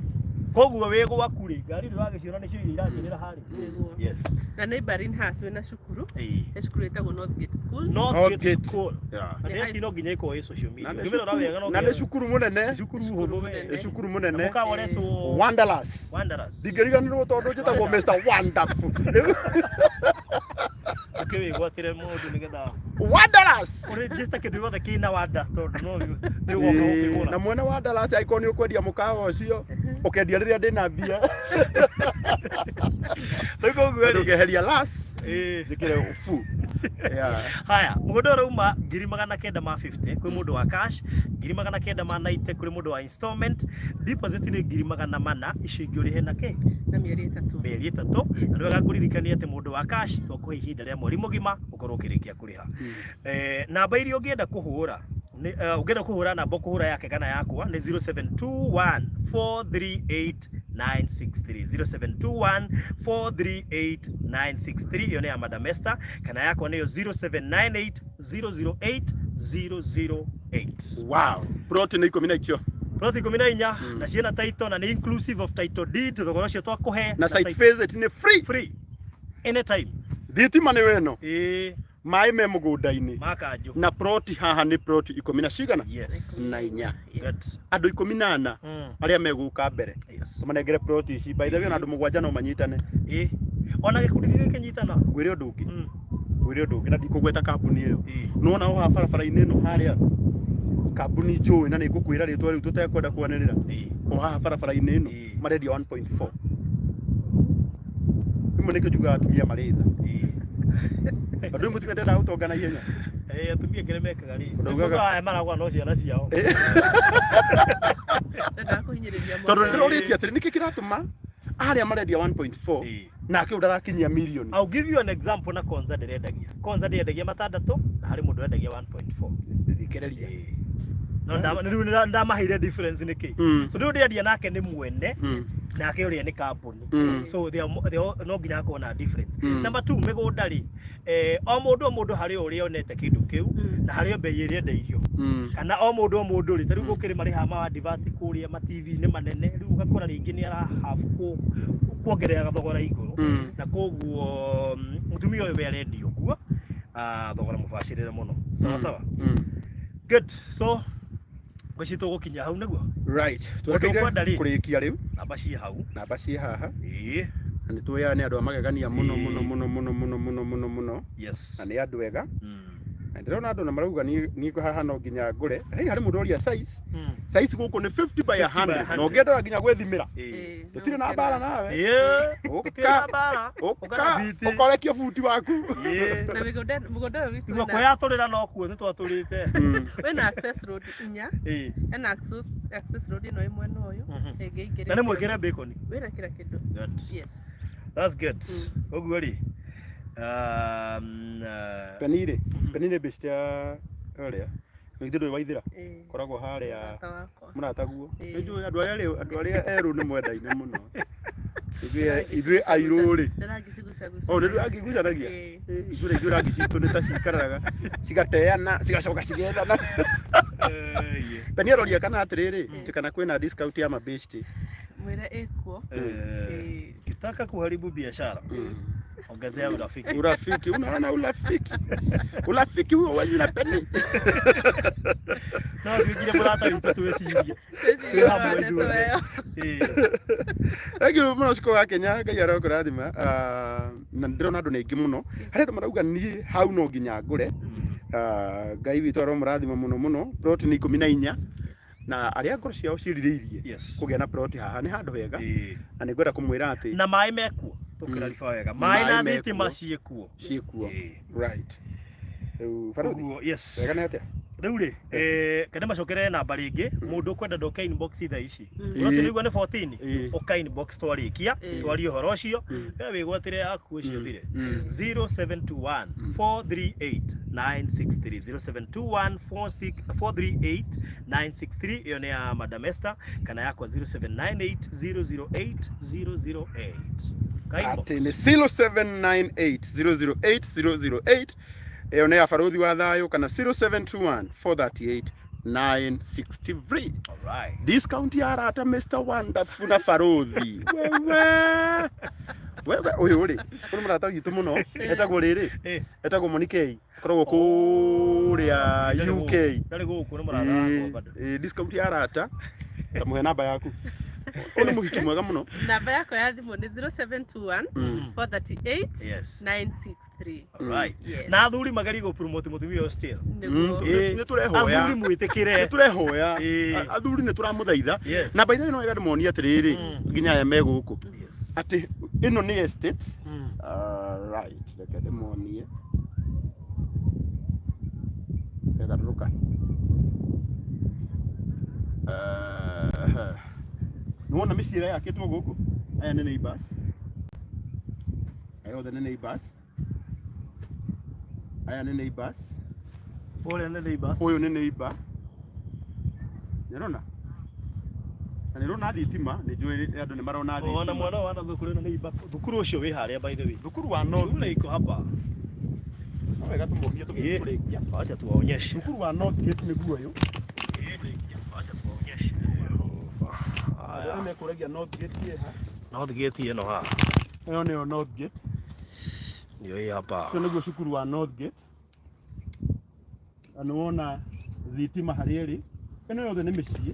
Koguo wĩ gwaku rĩ, ngari ndũragĩciona nĩcio iria irangĩrĩra harĩa. Nĩguo. Yes. Na neighboring haha twĩna cukuru. Ĩĩ. He cukuru ĩtagwo Northgate School. Northgate Northgate. School. Yeah. Na ndĩreciria no nginya ĩkorwo ĩ social media. Na nĩ Ũngĩmĩrora wega no na nĩ nginya- cukuru mũnene, cukuru hũthũ we. nĩ cukuru Na mũnene. mũkawa ũretwo Wanderers. Wanderers. Ndingĩriganĩrwo tondũ njĩtagwo Mr Wonderful. Rĩu Ũkĩwĩgwatĩre mũndũ nĩgetha Wanderers. ũrĩnjĩsta kĩndũ gĩothe kĩna wanda tondũ no nĩ ũgoka Ĩĩ, gũkĩgũra. na mwene wa Dallas angĩkorwo nĩ ũkwendia mũkawa ũcio, Ũkendia rĩrĩa ndĩna mbia. Rĩu koguo rĩ, Ndũngeheria las ĩĩ. njĩkĩre fu. Yeah. Haya, mũgũnda ũyũ ũrauma 950,000 kwĩ mũndũ wa cash, 990,000 kũrĩ mũndũ wa installment, deposit nĩ 400,000, icio ingĩ ũrĩhe na kĩ? Na mĩeri 3. Mĩeri 3. Na nĩ wega ngũririkanie atĩ mũndũ wa cash twakũhe ihinda rĩa mweri mũgima ũkorwo ũkĩrĩkia kũrĩha. Namba iria ũngĩenda kũhũra nĩ ũngĩenda kũhũra namba ũkũhũra yake kana yakwa nĩ 0721 438 963, 0721 438 963. Ĩyo nĩ ya Madam Esther, kana yakwa nĩyo 0798 008 008. Wow. Plot nĩ ikũmi na icio. Plot 14 na ciĩna title na nĩ inclusive of title deed, thogora ũcio twakũhe. Na site visit nĩ free. Free anytime. Thitima nĩ weno. Ĩĩ. Maĩ me mũgũnda-inĩ. Makanjũ. Na plot haha nĩ plot ikũmi na cigana? Yes. Na inya. Good. Andũ 14 arĩa megũka mbere. Yes. Tũmanengere plot ici. By the way, ona andũ 7 no manyitane. Ĩĩ. Ona gĩkundi gĩkĩ kĩnyitana. Ngwĩre ũndũ ũngĩ. Ngwĩre ũndũ ũngĩ na ndikũgweta kambuni ĩyo. Ĩĩ. Nĩwona o haha barabara-inĩ ĩno harĩa kambuni njũĩ na nĩngũkwĩra rĩtwa rĩu tũtekwenda kwanĩrĩra. Ĩĩ. O haha barabara-inĩ ĩno Ĩĩ. marendia 1.4. Rĩmwe nĩkĩo njugaga atumia marĩ tha. Ĩĩ. Tondũ rĩu mũtumia ndendaga gũtonga na ihenya. Eh, atumia kĩrĩa mekaga rĩ. Ũndũ ugaga- Aya maragwa no ciana ciao. Ndendaga kũhinyĩrĩria Tondũ mwana. ndĩrorĩtie atĩrĩ nĩkĩ kĩratũma arĩa marendia 1.4 Ĩĩ. nake ũyũ ndarakinyia mirioni. I'll give you an example na Konza ndĩrendagia. Konza ndĩrendagia 6 na harĩ mũndũ ũrendagia 1.4. Thikĩrĩria. Ĩĩ. No rĩu ndamaheire difference nĩkĩ? Tondũ ũyũ ndĩrendia nake nĩ mwene, nake ũrĩa nĩ kambuni. So they are, no nginya hakorwo na difference. Number 2, mĩgũnda rĩ, o mũndũ o mũndũ harĩ ũrĩa onete kĩndũ kĩu na harĩ o bei ĩrĩa endeirio. Kana o mũndũ o mũndũ rĩ, ta rĩu gũkĩrĩ marĩhaga ma advert kũrĩa ma TV-inĩ manene, rĩu ũgakora rĩngĩ nĩ ara kuongerera thogora igũrũ. Na koguo mũtumia ũyũ we arendio kuo thogora mũbacĩrĩre mũno. Sawa sawa. Good. So ngwĩciria tũgũkinya hau nĩguo. Right. Mũndũ Twerekeire ũkwenda rĩ? kũrĩkia rĩu. Namba ciĩ hau. Namba ciĩ haha. Ĩĩ. Na nĩ tũĩ aya nĩ andũ a magegania mũno Ĩĩ. mũno mũno mũno mũno mũno mũno mũno. Yes. Na nĩ andũ ega. Na ndĩrona andũ na marauga niĩ haha no nginya ngũre. Hey, harĩ mũndũ ũria size. Size gũkũ nĩ 50 by 100. Na ũngĩenda nginya gwĩthimĩra. Ĩĩ. Tũtirĩ na mbara nawe. Ĩĩ. Ũka. Tũtirĩ na mbara. Ũka. Ũka na biti. Ũkorekio buti waku. Ĩĩ. Na mĩgũnda ĩyo witũ Igua kwĩyatũrĩra no kuo nĩ twatũrĩte. Wĩna access road inya. Ĩĩ. Hena access road ĩno ĩ mwena ũyũ. Ĩngĩ ĩingĩrĩte. Na nĩ mwĩkĩre bacon. Wĩna kila kĩndũ. Good. Yes. That's good. Ũguo rĩ. Penirĩ. Penirĩ best ya ũrĩa. Nĩ ndũĩ waithĩra. Ĩĩ. Koragwo harĩa Mũrata wakwa. mũrataguo. Ĩĩ. Nĩ njũĩ andũ arĩa rĩu andũ arĩa erũ nĩ mwendaine mũno. Ithuĩ airũ rĩ. Ndĩrangĩcigucaguca. O nĩ ndĩrangĩgucanagia. Ĩĩ. Ithuĩ ithuĩ rangi citũ nĩ ta cikararaga cigateana cigacoka cigethana. Peni aroria kana atĩrĩrĩ atĩ kana kwĩna discount ya mabeshte. Mwĩre ĩkuo. Ĩĩ. Kitaka kuharibu biashara. Ongezea urafiki. Urafiki, unaona urafiki. Urafiki huo wenyu na Peni. No tuingire mũrata witũ twĩcirie. Twĩcirie Twĩ hamwe ũhoro ithuothe. ĩyo. Ĩĩ. Thank you mũno Shiko wa Kenya, Ngai arokũrathima. Na ndĩrona andũ nĩ aingĩ mũno. Harĩ andũ marauga niĩ hau no nginya ngũre. Ngai witũ aromũrathima mũno mũno. Plot nĩ 14. Na arĩa ngoro ciao ciĩrirĩirie Yes. kũgĩa na plot haha nĩ handũ hega. Ĩĩ. Na nĩ ngwenda kũmwĩra atĩ Na maĩ mekuo. Tũkĩrariba wega. Maĩ na Maĩ thitima mekuo. ciĩkuo. Ciĩkuo. Ĩĩ. Right. Rĩu Barũthi, Ũguo, yes. wega nĩ atĩa? Rĩu rĩ, kende macokerere namba rĩngĩ, mũndũ ũkwenda ndoke inbox thaa ici. Ũroti nĩguo nĩ 14, ũka inbox twarĩkia, twarie ũhoro ũcio, we wĩgwatĩre yaku ũcio ũthire. 0721 438 963, 0721 438 963, ĩyo nĩ ya Madam Esther, kana yakwa 0798 008 008. Ka inbox. Atĩ nĩ 0798 008 008, ĩyo nĩ ya Barũthi wa Thayũ, kana 0721 438 963. All right. Discount ya arata Mr. Wonderful na Barũthi. Wewe. Wewe ũyũ rĩ, ũyũ nĩ mũrata witũ mũno, etagwo rĩrĩ, etagwo Monikei, akoragwo kũrĩa UK. Ndarĩ gũkũ, nĩ mũrata wakwa bado. Ĩĩ, discount ya arata, tamũhe namba yaku. Ũyũ nĩ mũhiki mwega mũno. Namba yakwa ya thimũ nĩ 0721 438 963. Right. Yes. Na athuri magerie gũ promote mũtumia ũyũ still. Nĩguo. Ĩĩ. Nĩ tũrehoya. Athuri mwĩtĩkĩre. Nĩ tũrehoya. Ĩĩ. Athuri nĩ tũramũthaitha. Yes. Na by the way no wega ndĩmonie atĩrĩrĩ nginya aya me gũkũ. Yes. Atĩ ĩno nĩ estate. Right, reke ndĩmonie. Garũrũka. Nĩwona mĩciĩ ĩrĩa yakĩtwo gũkũ? Aya nĩ neighbors. Aya othe nĩ neighbors. Aya nĩ neighbors. Ũrĩa nĩ neighbor. Ũyũ nĩ neighbor. Nĩũrona? Na nĩũrona thitima, nĩ njũĩ andũ nĩ marona Ona thitima. mwana wa thukuru ĩno neighbor. Thukuru ũcio wĩ harĩa by the way. Thukuru wa North Shule iko hapa. No wega tũmonie tũgĩthiĩ kũrĩkia. Acha tuwaonyeshe. Thukuru wa North Gate nĩguo ũyũ. Acha tuwaonyeshe. Andũ arĩa mekũragia North Gate ĩ ha? North Gate ĩno haha. Ĩyo nĩyo North Gate. Ndio hii hapa. Ũcio nĩguo cukuru wa North Gate. Na nĩwona thitima harĩa ĩrĩ. Ĩno yothe nĩ mĩciĩ.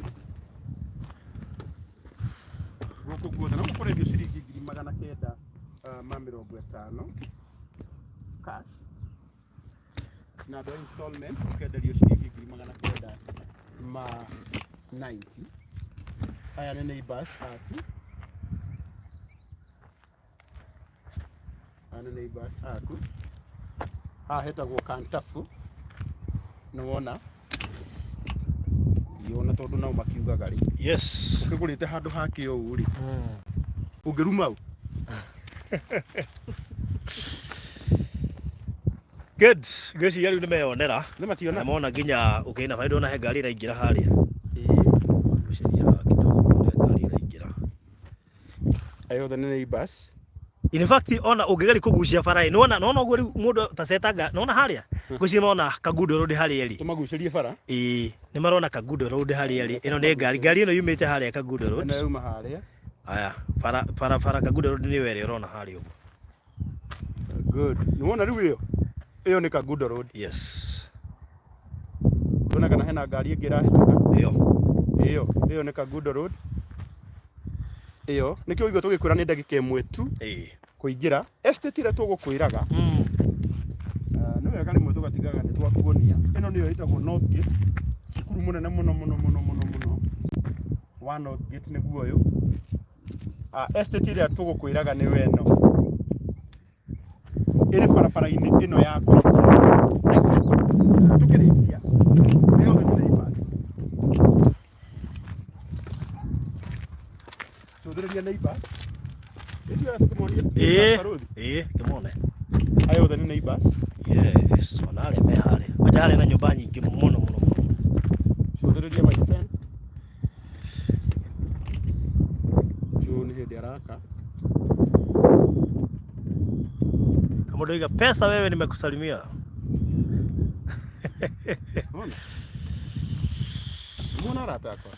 Gũkũ guothe. Na gũkũ kũrendio ciringi 950,000 cash. Na andũ a installment ũkenderio ciringi 990,000. Aya nĩ neighbors aku. Aya nĩ neighbors aku. Haha hetagwo Kantafu. Nĩ wona? Ona tondũ nao makiugaga rĩ. Yes. Ũkĩgũrĩte handũ hake ũũ rĩ. Ũngĩruma ũ? Good. Ngwĩciria rĩu nĩ meyonera. Nĩ mationa? Na mona nginya ũkĩina baida ona he ngari ĩraingĩra harĩa. Ngwĩciria haha kidogo he ngari ĩraingĩra. Aya othe nĩ neighbors. In fact ona ũngĩgeria kũgucia bara ĩ nĩwona nĩwona ũguo rĩu mũndũ ta cetanga nĩwona harĩa ngwĩciria nĩwona Kangundo Road harĩa ĩrĩ. Tũmagucĩrie bara. Ĩĩ nĩ marona Kangundo Road harĩa ĩrĩ. Ĩno nĩ ngari ngari ĩno yumĩte harĩa Kangundo Road. Ĩno yauma harĩa. Aya bara bara bara Kangundo Road nĩyo ĩrĩa ũrona harĩa ũguo. Good. Nĩwona rĩu ĩyo? Ĩyo nĩ Kangundo Road. Yes. Tuona kana hena ngari ĩngĩ ĩrahĩtũka. Ĩyo. Ĩyo, ĩyo nĩ Kangundo Road. Ĩyo, nĩkĩo ũigua tũgĩkwĩra nĩ ndagĩka ĩmwe tu Ĩĩ. kũingĩra estate ĩrĩa tũgũkwĩraga. Nĩ wega rĩmwe tũgatigaga nĩ twakuonia. Ĩno nĩyo ĩtagwo North Gate, cukuru mũnene mũno mũno mũno mũno mũno wa North Gate nĩguo ũyũ. Estate ĩrĩa tũgũkwĩraga nĩyo ĩno. Ĩrĩ barabara-inĩ ĩno ya kũingĩra. Tũkĩrĩkia, ĩyo nĩ neighbors. Cũthĩrĩria neighbors. Ĩtioya tũkĩmonie Ĩĩ. barũthi. Ĩĩ kĩmone. Aya othe nĩ neighbors. Yes, ona arĩa me harĩa. Kwanja harĩa na nyũmba nyingĩ mũno mũno mũno. Cũthĩrĩria my friend. Joe nĩ hĩndĩ araka. Kama ndoiga pesa wewe nimekusalimia. Ona. Muona arata akwa.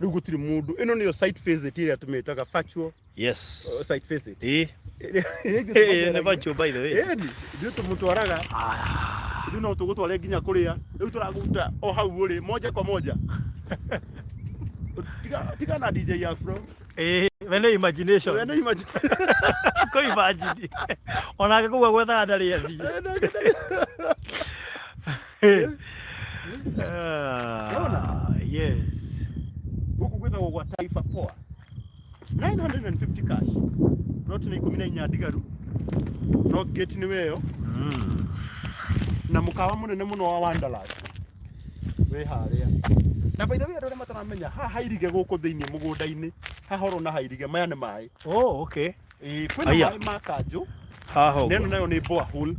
Rĩu gũtirĩ mũndũ. Ĩno nĩyo site visit ĩrĩa tũmĩtaga virtual Yes. site visit. Ĩĩ. Ĩĩ Nĩ virtual by the way. Ĩni, ithuĩ tũmũtwaraga. Ithuĩ no tũgũtware nginya kũrĩa. Rĩu tũragũruta o hau ũrĩ moja kwa moja. Tiga tiga na DJ Afro. Ĩĩ, we nĩ imagination. We nĩ imagine. Kũ imagine. Onake kũu agwethaga ndarĩ athiĩ. Yes. Gũkũ gwĩtagwo gwa Taifa Poa. 950 cash. Plot nĩ 14 ndigaru. North Gate nĩ weyo. Na mũkawa mũnene mũno wa Wanderers. Wĩ harĩa. Na by the way andũ arĩa mataramenya haha hairige gũkũ thĩinĩ mũgũnda-inĩ haha ũrona hairige maya nĩ maĩ. Oh, okay. Ĩĩ kwĩna Aya. maĩ ma kanjũ. Haha Na ĩno ũguo. nayo nĩ borehole.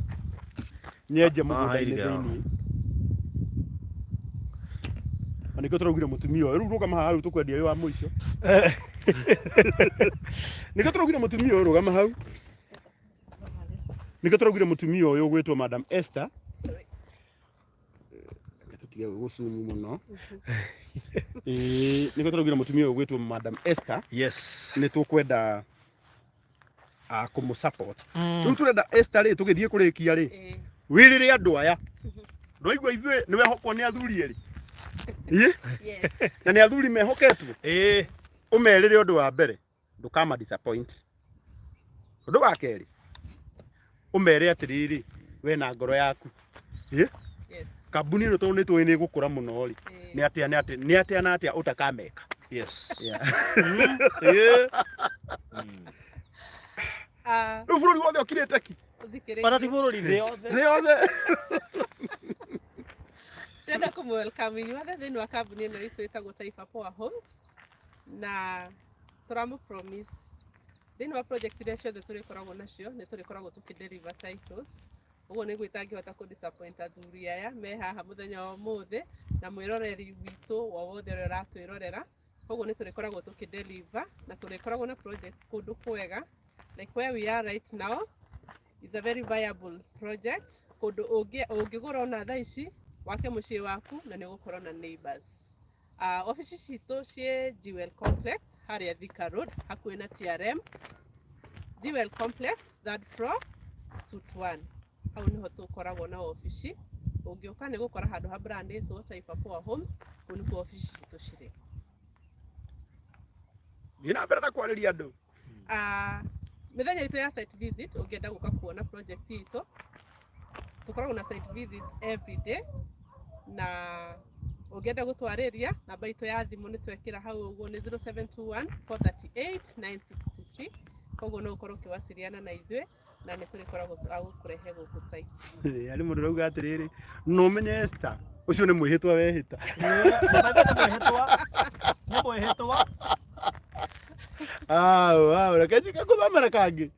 Nyenje mũgũnda-inĩ hairige haha. thĩinĩ. Na nĩkĩo tũraugire mũtumia ũyũ rĩu rũgama haha rĩu tũkwendia wĩ wa mũico. Nĩkĩo tũraugire mũtumia ũyũ rũgama hau. Nĩkĩo tũraugire mũtumia ũyũ ũgwĩtwo Madam Esther. Reke tũtige gũcumu mũno. Ĩĩ nĩkĩo tũraugire mũtumia ũyũ ũgwĩtwo Madam Esther Yes. nĩ tũkwenda kũmũ support. Rĩu tũrenda Esther rĩ tũgĩthiĩ kũrĩkia rĩ wĩrĩre andũ aya. Ndwaigua ithuĩ nĩ wehokwo nĩ athuri erĩ. Ĩ? Yes. Na nĩ athuri mehoketwo. Ĩĩ. Ũmerĩre ũndũ wa mbere ndũkama disappoint. Ũndũ wa kerĩ ũmere atĩrĩrĩ, we na ngoro yaku. Ĩ? Yes. Kambuni ĩno tondũ nĩ tũĩ nĩ ĩgũkũra mũno rĩ, Ĩĩ. nĩ atĩa nĩ atĩa nĩ atĩa na atĩa ũtakameka. Yes. Yeah. Ĩĩ. Ah, Rĩu bũrũri wothe ũkirĩte ki. ũthikĩrĩrie. Ona ti bũrũri, thĩ yothe. Thĩ yothe. Ndĩrenda kũmũ welcome inyuothe thĩinĩ wa kambuni ĩno itũ ĩtagwo Taifa Poa Homes, na tũramũ promise thĩinĩ wa project iria ciothe tũrĩkoragwo nacio nĩ tũrĩkoragwo tũkĩ deliver titles. Ũguo nĩguo itangĩhota kũ disappoint athuri aya me haha mũthenya wa ũmũthĩ na mwĩroreri witũ o wothe ũrĩa ũratwĩrorera. Koguo nĩ tũrĩkoragwo tũkĩ deliver na tũrĩkoragwo na projects kũndũ kwega, like where we are right now is a very viable project, kũndũ ũngĩgũra ona thaa ici wake mũciĩ waku na nĩ ũgũkorwo na neighbors. Obici citũ ciĩ Jewel Complex harĩa Thika Road hakuhĩ na TRM. Jewel Complex third floor suite 1, hau nĩho tũkoragwo na obici. Ũngĩũka nĩ gũkora handũ ha brandĩtwo Taifa Poa Homes, kũu nĩkuo obici citũ cirĩ. Thiĩ na mbere na kwarĩria andũ. Mĩthenya itũ ya site visit, ũngĩenda gũka kuona project itũ, tũkoragwo na site visits every day, na ũngĩenda gũtwarĩria namba itũ ya thimũ nĩ twekĩra hau ũguo nĩ 0721 438 963. Koguo no ũkorwo ũkĩwasiliana na ithuĩ na nĩ tũrĩkoragwo agũkũrehe gũkũ site. Harĩ mũndũ ũrauga atĩrĩrĩ, no ũmenye Esther ũcio nĩ mwĩhĩtwa wehĩta. Nĩ mwĩhĩtwa. Nĩ mwĩhĩtwa. Au, au, reke njike gũthomera kangĩ.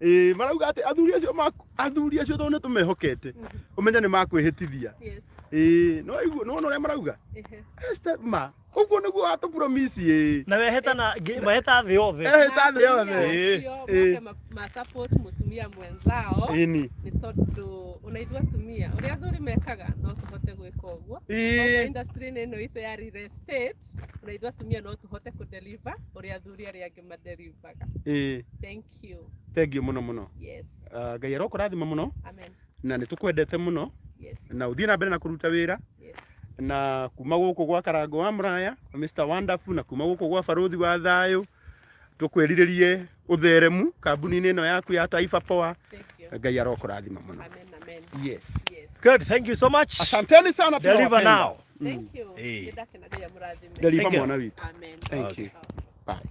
Ĩĩ, marauga atĩ athuri acio maku, athuri acio tondũ nĩ tũmehokete, ũmenye nĩ makwĩhĩtithia. Yes. Ĩĩ, no igu, no ũrĩa marauga? Ehe. Esther, ma, ũguo nĩguo watũ promise ĩĩ. Na wehĩta na wehĩta thĩ yothe. Ehĩta thĩ yothe. Acio Ĩĩ. moke ma support mũtumia mwenzao, Ĩni. nĩ tondũ ona ithuĩ atumia ũrĩa athuri mekaga no tũhote gwĩka ũguo. Ĩĩ. Industry-inĩ ĩno itũ ya real estate, ona ithuĩ atumia no tũhote kũ deliver ũrĩa athuri arĩa angĩ madelivaga. Ĩĩ. Thank you. Thank you mũno mũno. Yes. Ngai arokũrathima mũno. Amen. Na nĩ tũkwendete mũno. Yes. Na ũthiĩ na mbere na kũruta wĩra. Yes. Na kuma gũkũ gwa Karango wa Mũraya, Mr Wonderful, na kuma gũkũ gwa Barũthi wa Thayũ, tũkwĩrirĩrie ũtheremu kambuni-inĩ ĩno yaku ya Taifa Poa. Thank you. Ngai arokũrathima mũno. Amen, amen. Yes. Yes. Good, thank you so much. Asanteni sana, Deliver tunawapenda. now. Thank you. Ĩĩ. Nĩndakena Ngai amũrathime. Deliver Thank you. mwana witũ. Amen. Thank you. Okay. Bye.